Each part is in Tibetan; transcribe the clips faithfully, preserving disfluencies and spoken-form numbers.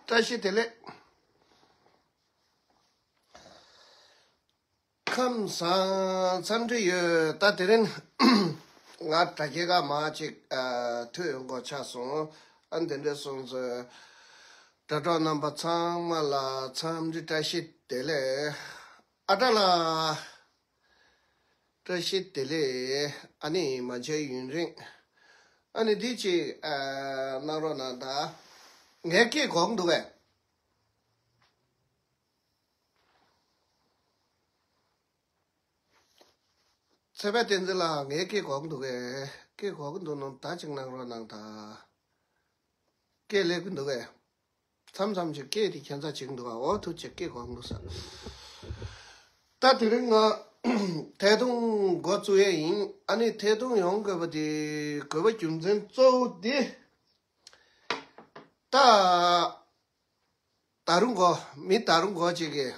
བཀྲ་ཤིས་བདེ་ལེགས། ཁམས་བཟང་། འཚམས་འདྲི་ཡོད། ད་དེ་རིང་ང་དྲ་རྒྱའི་ཁ་མ་ཅིག་ཨ་ཐོས་ཡོང་གོ་ཆགས་སོང་། ཨ་འདི་འདྲ་སོང་ཙང་དྲ་གྲོགས་རྣམ་པ་ཚང་མ་ལ་འཚམས་འདྲི་བཀྲ་ཤིས་བདེ་ལེགས། ཨ་ཏྲ་ལ། བཀྲ་ཤིས་བདེ་ལེགས། ཨ་ནི་མ་མཇལ་ཡུན་རིང་། ཨ་ནི་འདི་ཅིག་ཨ་གནང་རོགས་གནང་ད། ངའི་སྐད་གོ་གི་འདུག་གས། ཚེ་དཔལ་བསྟན་འཛིན་ལགས། ངའི་སྐད་གོ་གི་འདུག་གས། སྐད་གོ་གི་འདུག་ན་ད་ཅིག་གནང་རོགས་གནང་ད། སྐད་སླེབས་ཀྱི་འདུག་གས། མཚམས་མཚམས་ཅིག་སྐད་དེ་ཁྱད་མཚར་ཅིག་འདུག་ག་འོ་ཐུགས་རྗེ་ཆེ། སྐད་གོ་གི་འདུག་ས། ད་དེ་རིང་ང་ཐད་གཏོང་འགོ་བཙུགས་ཡས་ཡིན། ཨ་ནི་ཐད་གཏོང་ཡོང་དགོས་པ་དེ་དགོས་པ་རྒྱུ་མཚན་གཙོ་བོ་དེ། ད་ད་རུང་གོ་མི་ད་རུང་གོ་ཅིག་གིས་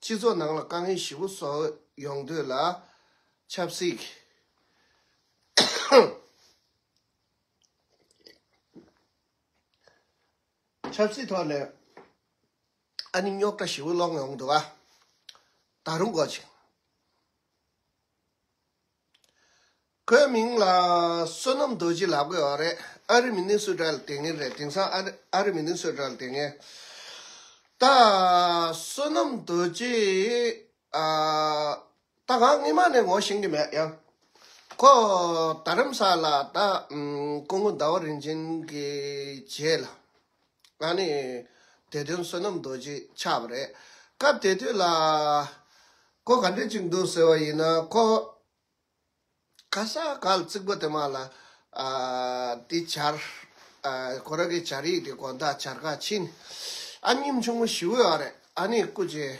སྤྱི་ཚོགས་ནང་ལ་དཀའ་ངལ་ཞེ་པོ་བཟོ་ཡོང་དུས་ལ་ཆབ་སྲིད་ཆབ་སྲིད་ཐོག་ནས་ཨ་ནི་རྙོག་དྲ་ཞེ་པོ་སློང་ཡོང་འདུག་ག་ད་རུང་གོ་ཅིག་ཁོའི་མིང་ལ་བསོད་ནམས་རྡོ་རྗེ་ལབ་དགོས་པ་རེད། ཨ་རི་མི་ནི་སོ་ཊ་ལ་བསྡད་མཁན་རེད། དེང་སང་ཨ་རི་ཨ་རི་མི་ནི་སོ་ཊ་ལ་བསྡད་མཁན། ད་བསོད་ནམས་རྡོ་རྗེ་ཨ་ད་ང་སྔོན་མ་ནས་ངོ་ཤེས་ཀྱི་མེད་ཡང་། ཁོ་རྡ་རམ་ས་ལ་ད་ཨམ་སྐུ་ངོ་ཟླ་བ་རིན་ཆེན་གྱི་རྗེས་ལ། ཨ་ནི་དེ་དོན་བསོད་ནམས་རྡོ་རྗེ་ཆགས་པ་རེད། སྐབས་དེ་དུས་ལ་ཁོ་ག་འདྲ་ཅིག་འདུག་ཟེར་བ་ཡིན་ན། ཁོ་ག་ས་ག་ལ་རྩིག་པ་དེ་མ་ལ་ཨ་དེ་སྦྱར། ཨ་ཁོ་རང་གི་སྦྱར་ཡིག་དེ་དགོང་དག་སྦྱར་ག་ཕྱིན། ཨ་སྙིང་ཆུང་ངུ་ཞེ་པོ་ཡོད་རེད། ཨ་ནི་སྐུ་མཁྱེན་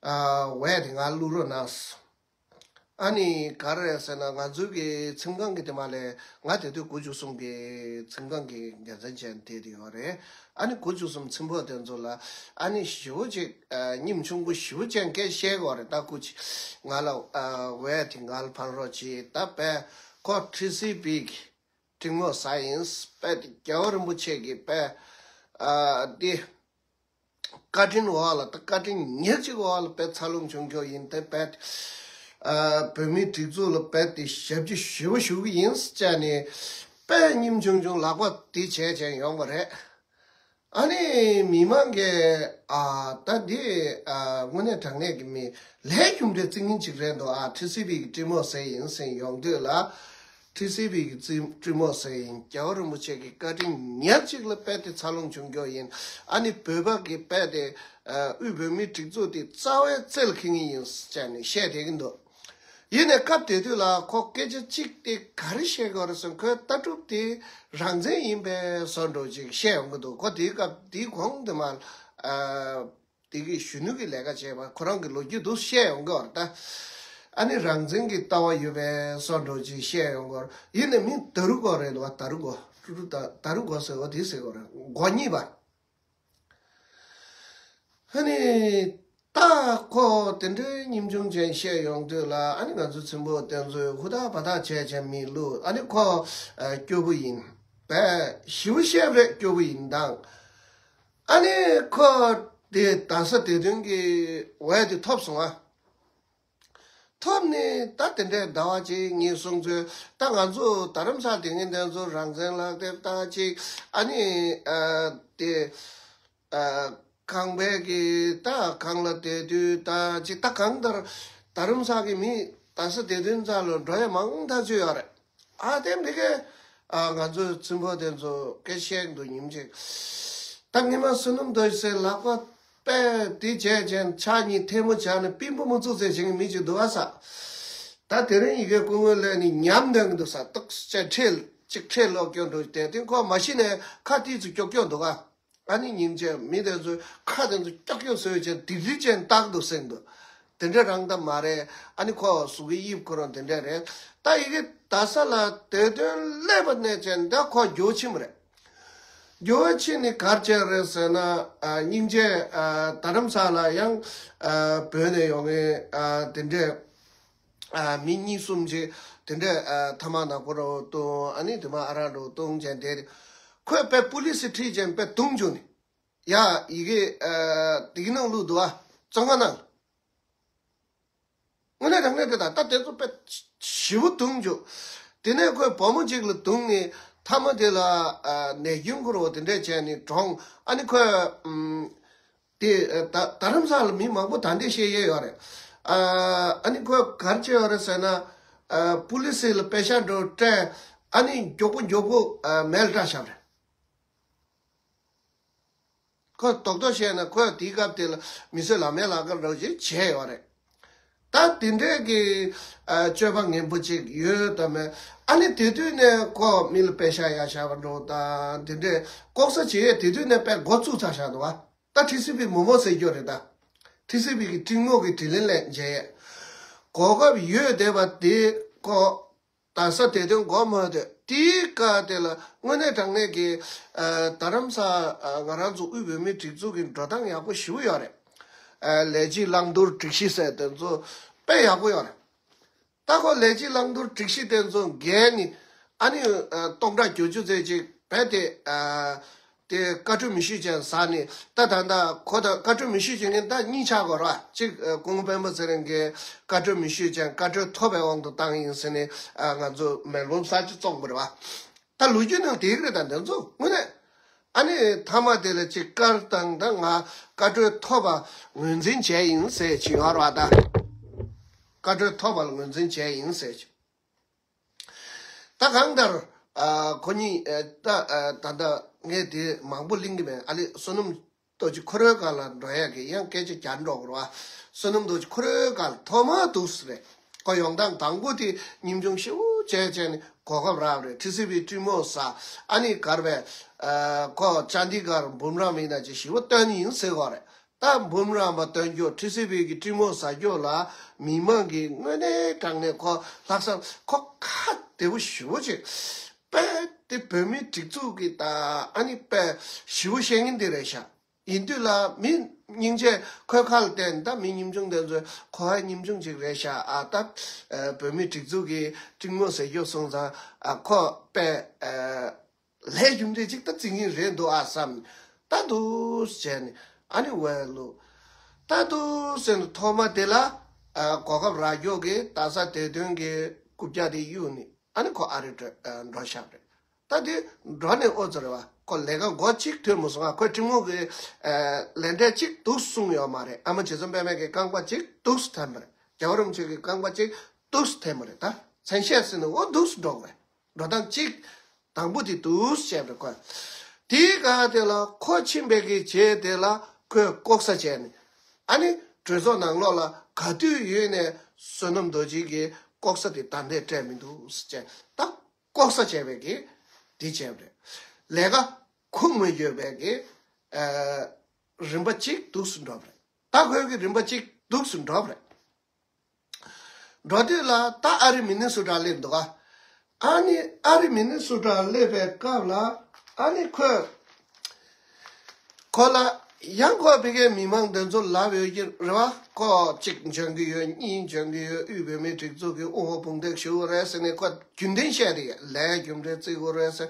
ཨ་ཝེ་དེ་ང་བླུག་རོགས་གནང་། ཨ་ནི་ག་རེ་རེད་ཟེར་ན། ང་ཚོའི་གི་ཚིམ་ཁང་གི་དེ་མ་ལས་ང་དེ་དུས་དགུ་བཅུ་གསུམ་གི་ཚིམ་ཁང་གི་འགན་འཛིན་བྱས་བསྡད་ཡོད་རེད། ཨ་ནི་དགུ་བཅུ་གསུམ་ཚིམ་ཕོ་དེ་ཚོ་ལ་ཨ་ནི་ཞེ་པོ་ཅིག་ཨ་སྙིང་ཆུང་ཀུ་ཞེ་པོ་ཅན་སྐད་བཤད་དགོས་རེད། ད་སྐུ་མཁྱེན་ང་ལ་ཨ་ཝེ་དེ་ང་ལ་ཕན་རོགས་གྱིས། ད་དཔེ་ཁོ་ཊི་སི་བི་གི་ཀྲིང་མོ་ཟ་ཡིན། དཔེ་དེ་རྒྱལ་བ་རིན་པོ་ཆེ་གི་དཔེ་ཨ་དེ་བཀའ་དྲིན་འོག་ལ་ད་བཀའ་དྲིན་ཉག་གཅིག་འོག་ལ་དཔེ་འཚར་ལོངས་བྱུང་ཁྱོ་ཡིན། དེ་དཔེ་ཨ་བོད་མིའི་སྒྲིག་འཛུགས་ལ་དཔེ་དེ་ཞབས་ཕྱི་ཞེ་པོ་ཞུ་གི་ཡིན་ཟེར་ནས་དཔེ་སྙིང་ཆུང་ཆུང་ལག་པ་དེ་བྱས་བྱས་ཡོང་བ་རེད། ཨ་ནི་མི་མང་གིས་ཨ་ད་འདི་ཨ་དངོས་གནས་དྲང་གནས་ཀྱི་མི་ལས་རྒྱུ་འབྲས་བརྩི་མཁན་ཅིག་རེད་འདུག་ཨ་ཊི་སི་བི་གི་ཀྲིང་མོ་ཟེར་ཡིན་ཟེར་ཡོང་དུས་ལ། ཊི་སི་བི་གི་ཀྲིང་ཀྲིང་མོ་ཟེར་ཡིན། རྒྱལ་བ་རིན་པོ་ཆེ་གི་བཀའ་དྲིན་ཉག་གཅིག་ལ་དཔེ་དེ་འཚར་ལོངས་བྱུང་ཁྱོ་ཡིན། ཨ་ནི་བོད་པ་གི་དཔེ་དེ་ཨ་དབུས་བོད་མིའི་སྒྲིག་འཛུགས་དེ་རྩ་བའི་རྩེ་ལ་འཁྱེར་མཁན་ཡིན་ཟེར་ནས་བཤད་བསྡད་ཀྱི་འདུག་ཡིན་ནའི་སྐབས་དེ་དུས་ལ་ཁོ་སྐད་ཆ་གཅིག་དེ་ག་རེ་བཤད་དགོས་རེད་ཟེར་ན། ཁོའི་ལྟ་གྲུབ་དེ་རང་བཙན་ཡིན་པའི་བཟོ་འདྲ་ཅིག་བཤད་ཡོང་གི་འདུག་ཁོ་དེའི་སྐབས་དེའི་གོང་དེ་མ་ཨ་དེ་གི་གཞོན་ནུ་གི་ལས་ཀ་བྱས་པ་ཁོ་རང་གི་ལོ་རྒྱུས་འདུག་བཤད་ཡོང་གི་ཡོད་རེད་ད། ཨ་ནི་རང་བཙན་གྱི་ལྟ་བ་ཡོད་པའི་བཟོ་འདྲ་ཅིག་བཤད་ཡོང་གི་ཡོད་རེད། ཡིན་ནའི་མི་ད་རུ་གོ་རེད་འདུག་བ། ད་རུ་གོ་ཀྲུ་ཀྲུ་ད་ད་རུ་གོ་ཟེར་བ་དེ་ཟེར་གོ་རེད། མགོ་གཉིས་པ། ཨ་ནི་ད་ཁོ་དེ་འདྲའི་སྙིང་ཆུང་ཅན་བཤད་ཡོང་དུས་ལ། ཨ་ནི་ང་ཚོ་ཚིམ་ཕོ་དེ་ཚོས་ཧུར་ཐག་འབད་ཐག་བྱས་བྱས་མི་བླུགས། ཨ་ནི་ཁོ་ཨ་སྐྱོ་པོ་ཡིན་པས་ཞེ་པོ་བཤད་པ་རེད། སྐྱོ་པོ་ཡིན་དང་། ཨ་ནི་ཁོ་དེ་རྡ་ས་བདེ་དོན་གྱི་འོས་དེ་ཐོབ་སོང་ཨ། ཐོབ་ནས་ད་དེ་འདྲའི་ཟླ་བ་གཅིག་གཉིས་སོང་ཚུལ། ད་ང་ཚོ་རྡ་རམ་ས་ལ་དེ་ངན་དེ་ཚོ་རང་བཙན་ལག་དེབ་ལྟ་གཅིག་ཨ་ནི་ཨ་དེ་ཨ་ཁང་པའི་གི་ད་གང་ལ་བསྡད་དུས་ད་གཅིག་ད་གང་ལྟར་རྡ་རམ་ས་གི་མི་རྡ་ས་བདེ་དོན་རྩ་ལ་འགྲོ་ཡ་མང་ཐག་ཆོད་ཡོད་རེད། ཨ་དེ་འདི་གས་ཨ་ང་ཚོའི་ཚིམ་ཕོ་དེ་ཚོ་སྐད་བཤད་འདུག་ཉིན་གཅིག་ད་ངེད་མ་བསོད་ནམས་རྡོ་རྗེ་ཟེར་ལག་པ་དཔེ་དེ་བྱས་བྱས་ཕྱག་གཉིས་ཐལ་མོ་སྦྱར་ནས་པིན་པོ་མི་ཚུགས་ཚེ་བྱེད་མཁན་མི་གཅིག་འདུག་ཨ་ས། ད་དེ་རིང་ཡི་གེ་སྐུ་ངོ་ལས་ནི་ཉམས་ལྡན་གྱི་འདུག་ས། ཏོག་ཙམ་ཁྲེལ་གཅིག་ཁྲེལ་ལོག་སྐྱོན་འགྲོ་དེ་དེ་ཁོ་མ་གཞི་ནས་ཁ་ཏིག་ཙམ་སྐྱོ་སྐྱོ་འདུག་ཨ། ཨ་ནི་སྙིང་རྗེ་མི་དེ་ཚོས་ཁ་དེ་ཚོ་ཀྱོག་ཀྱོག་བཟོས་བྱས་དིག་རི་ཅན་བཏགས་འདུག་ཟེར་འདུག་དེ་འདྲ་རང་ད་མ་རེད། ཨ་ནི་ཁོ་གཟུགས་ཀྱི་དབྱིབས་ཁོ་རང་དེ་འདྲ་རེད། ད་ཡི་གེ་རྡ་ས་ལ་དེ་དོན་སླེབས་པ་ནས་བྱས་ད་ཁོ་འགྱོ་ཕྱིན་པ་རེད། འགྱོ་བ་ཕྱིན་ནས་གར་བྱས་རེད་ཟེར་ན། ཨ་སྙིང་རྗེ་ཨ་རྡ་རམ་ས་ལ་ཡང་ཨ་བོད་ནས་ཡོང་མཁན་ཨ་དེ་འདྲས་ཨ་མི་གཉིས་གསུམ་ཅིག་དེ་འདྲས་ཨ་ཐ་མག་ནག་པོ་རོ་བཏུང་། ཨ་ནི་དེ་མ་ཨ་རག་རོ་བཏུང་བྱས་བསྡད་དེ། ཁོས་དཔེ་པུ་ལི་སི་ཁྲིད་བྱས་དཔེ་བརྡུངས་བཅུག་ནས། ཡ་ཡི་གེ་ཨ་དེ་གི་ནང་བླུགས་འདུག་ཨ། བཙོན་ཁང་ནང་། དངོས་གནས་དྲང་གནས་དེ་དང་ད་དེ་ཚོ་དཔེ་ཞེ་པོ་དུང་འཇུག་དེ་ནས་ཁོས་བུ་མོ་གཅིག་ལ་བརྡུངས་ནས་མཐའ་མ་དེ་ལ་ཨ་ནད་རྐྱེན་ཁུར་བ་དེ་འདྲས་བྱས་ནས་གྲོངས། ཨ་ནི་ཁོས་ཨམ་དེ་ཨ་ད་རྡ་རམ་ས་ལ་མི་མང་པོ་ད་འདྲས་བཤད་ཡས་ཡོད་རེད། ཨ་ཨ་ནི་ཁོས་ག་རེ་བྱས་ཡོད་རེད་ཟེར་ན། ཨ་པུ་ལི་སི་ལ་པེ་ཤ་འགྲོ་སྤྲད། ཨ་ནི་མགྱོགས་པོ་མགྱོགས་པོ་ཨ་མེལ་བསྒྲགས་བཞག་རེད། ཁོས་རྡོག་རྡོག་བཤད་ན་ཁོས་དེའི་སྐབས་དེ་ལ་མི་གསོད་ལག་མེད་ལག་ཁྱེར་འདྲ་བོ་ཅིག་བྱས་ཡོད་རེད། ད་དེ་འདྲས་ཀྱི་ཨ་སྤྱོད་པ་ངན་པོ་ཅིག་ཡོད་དམ་མེད། ཨ་ནི་དེ་དུས་ནས་ཁོ་མི་ལ་པེ་ཤ་ཡ་བཞག་པ་འགྲོ་དང་དེ་འདྲས་ལྐོག་ཟ་བྱེད་ཡས་དེ་དུས་ནས་དཔེ་འགོ་བཙུགས་ཚར་བཞག་འདུག་བ། ད་ཊི་སི་བི་མོ་མོ་ཟེར་རྒྱུ་རེད་ད། ཊི་སི་བི་གི་ཀྲིང་མོ་གི་དྲིན་ལན་ལས་འཇལ་ཡས་གོ་སྐབས་ཡོད་བསྡད་པ་དེ་ཁོ། ད་ས་དེ་དོན་གོ་མ་ཐོས། དེའི་སྐབས་དེ་ལ་དངོས་གནས་དྲང་གནས་ཀྱི་ཨ་རྡ་རམ་ས་ཨ་ང་རང་ཚོ་དབུས་བོད་མིའི་སྒྲིག་འཛུགས་ཀྱི་འགྲོ་སྟངས་ཡག་པོ་ཞེ་པོ་ཡོད་རེད། ཨ་ལས་བྱེད་བླང་དོར་སྒྲིག་གཞི་ཟེར་དེ་ཚོ་དཔེ་ཡག་པོ་ཡོད་རེད། ད་ཁོ་ལས་བྱེད་བླང་དོར་སྒྲིག་གཞི་དེ་ཚོ་འགལ་ནས་ཨ་ནི་ཨ་སྟོང་ཕྲག་བརྒྱད་ཅུ་ཙམ་ཅིག་རྦད་དེ་ཨ། དེ་བཀའ་འཁྲོལ་མི་ཞུས་ཅན་ཟ་ནས་ད་ད་ད་ཁོ་ད་བཀའ་འཁྲོལ་མི་ཞུས་ཅན་གྱི་ད་གཉིས་ཆགས་དགོས་ར། གཅིག་ཨ་སྐུ་ངོ་སྤེན་པ་ཚེ་རིང་གིས་བཀའ་འཁྲོལ་མི་ཞུས་ཅན་བཀའ་འཁྲོལ་ཐོབ་པའི་དབང་དུ་བཏང་ཡིན་ཟེར་ནས་ཨ་ང་ཚོ་མེལ་བོན་གསར་བརྗེ་བཙོང་པ་རེད་བ། ད་ལོ་རྒྱུས་ནང་དེ་གི་རེད། ད་འདི་ཚོ་དངོས་གནས་ཨ་ནི་མཐའ་མ་དེ་ལ་གཅིག་བཀར་བཏང་ད་ང་བཀའ་འཁྲོལ་ཐོབ་པ་ངོས་འཛིན་བྱས་ཡིན་ཟེར་གྱི་ཡོད་རེད་བ། ད་བཀའ་འཁྲོལ་ཐོབ་པ་ལ་ངོས་འཛིན་བྱས་ཡིན་ཟེར་གྱི། ད་གང་ལྟར་ཨ་ཁོ་གཉིས་ཨ་ད་ཨ་ད་ལྟ་ངས་དེ་མང་པོ་གླེང་གི་མེད། ཨ་ལེ་བསོད་ནམས་རྡོ་རྗེ་ཁོ་རའི་སྒང་ལ་འགྲོ་ཡག་གི་ཡང་སྐད་ཆ་རྒྱག་འགྲོ་དགོས་རེད་བ། བསོད་ནམས་རྡོ་རྗེ་ཁོ་རའི་སྒང་ལ་ཐོག་མར་འདུག་སེ་རེད། ཁོ་ཡོང་སྟངས་དང་པོ་དེ་ཉམ་ཆུང་ཞེ་པོ་བྱས་བྱས་ནས་གོ་སྐབས་རག་རེད། ཊི་སི་བི་ཀྲིང་མོ་ཟ། ཨ་ནི་གར་བས་ཨ་ཁོ་ཅན་དི་གར་འབུམ་རམས་མི་ན་ཅིག་ཞེ་པོ་བཏོན་ཡིན་ཟེར་བ་རེད། ད་འབུམ་རམས་པ་སྟོན་རྒྱུ་ཊི་སི་བི་གི་ཀྲིང་མོ་ཟ་རྒྱུ་ལ་མི་མང་གི་དངོས་གནས་དྲང་གནས་ཁོ་ལྷག་བསམ་ཁོ་ཁ་བདེ་པོ་ཞེ་པོ་ཅིག་དཔེ་དེ་བོད་མིའི་སྒྲིག་འཛུགས་ཀྱི་ད་ཨ་ནི་དཔེ་ཞེ་པོ་བཤད་མཁན་དེ་རེད་ཤག་ཡིན་དུས་ལ་མི་སྙིང་རྗེ་ཁོའི་ཁ་ལ་བརྟེན་ད་མི་ཉམ་ཆུང་དེ་ཚོས་ཁོ་ཨ་ཉམ་ཆུང་ཅིག་རེད་ཤག་ཨ་ད་བོད་མིའི་སྒྲིག་འཛུགས་ཀྱི་ཀྲིང་མོ་ཟེར་རྒྱུ་སོང་ཙང་ཨ་ཁོ་དཔེ་ཨ། ལས་རྒྱུ་འབྲས་ཅིག་ད་བརྩི་གིན་རེད་འདུག་ཨ་བསམ། ད་འདུག་བྱས་ནས་ཨ་ནི་ཝེ་ལུ། ད་འདུག་ཟེར་ནས་ཐོག་མ་དེ་ལ་ཨ་གོ་སྐབས་རག་རྒྱུ་གི་ད་ས་དེ་དོན་གྱི་རྐུབ་བཀྱག་དེ་གཡུག་ནས་ཨ་ནི་ཁོ་ཨ་རི་འགྲོ་ཨ་འགྲོ་ཤག་རེད། ད་དེ་འགྲོ་ནས་ཨོ་ཙི་རེད་བ། ཁོ་ལས་ཀ་འགོ་གཅིག་ཐོན་མི་སོང་ཨ། ཁོས་ཀྲིང་མོ་གི་ཨ་ལས་འབྲས་གཅིག་འདུག་གསུངས་ཡོད་མ་རེད། ཨ་མ་རྗེ་བཙུན་པད་མ་གི་རྐང་པ་གཅིག་འདུག་ཐེམ་པ་རེད། རྒྱལ་བ་རིན་པོ་ཆེ་གི་རྐང་པ་གཅིག་འདུག་ཐེམ་པ་རེད། ད་མཚན་ཤས་ཟེར་ནས་ཨོ་འདུག་འགྲོ་གི་རེད། འགྲོ་སྟངས་གཅིག་དང་པོ་དེ་འདུག་བཤད་པ་རེད་ཁོ། དེའི་སྒང་དེ་ལ་ཁོ་ཕྱིན་པའི་གི་རྗེས་དེ་ལ་ཁོས་ལྐོག་ཟ་བྱས་ནས་ཨ་ནི་གྲོས་ཚོགས་ནང་ལོགས་ལ་ག་དུས་ཡོད་ནས་བསོད་ནམས་རྡོ་རྗེ་གིས་ལྐོག་ཟ་དེ་ད་ལྟ་སྤྲད་མི་འདུག་ཟེར་བྱས་ད་ལྐོག་ཟ་བྱས་པའི་གི་དེ་བྱས་པ་རེད། ལས་ཀ་ཁུངས་མི་འཁྱོལ་བའི་གི་ཨ་རིམ་པ་གཅིག་འདུག་སེ་འགྲོ་བ་རེད། ད་ཁོའི་གི་རིམ་པ་གཅིག་འདུག་སེ་འགྲོ་བ་རེད། འགྲོ་དུས་ལ་ད་ཨ་རི་མི་ནི་སོ་ཊ་སླེབས་འདུག་ག་ཨ་ནི་ཨ་རི་མི་ནི་སོ་ཊ་སླེབས་པའི་སྐབས་ལ་ཨ་ནི་ཁོས་ཁོ་ལ་ཡང་ཁོ་ཕ་གིའི་མི་མང་དེ་ཚོ་ལབ་ཡོད་ཀྱི་རེད་བ། ཁོ་གཅིག་འཇོན་གྱི་ཡོད། གཉིས་འཇོན་གྱི་ཡོད། དབུས་བོད་མིའི་སྒྲིག་འཛུགས་ཀྱི་དབུ་འོག་དཔུང་འདེགས་ཞུ་གི་རེད་ཟེར་ནས་ཁོ་རྒྱུན་ལྡན་བཤད་དེ་ལས་རྒྱུ་འབྲས་བརྩི་དགོས་རེད་ཟེར།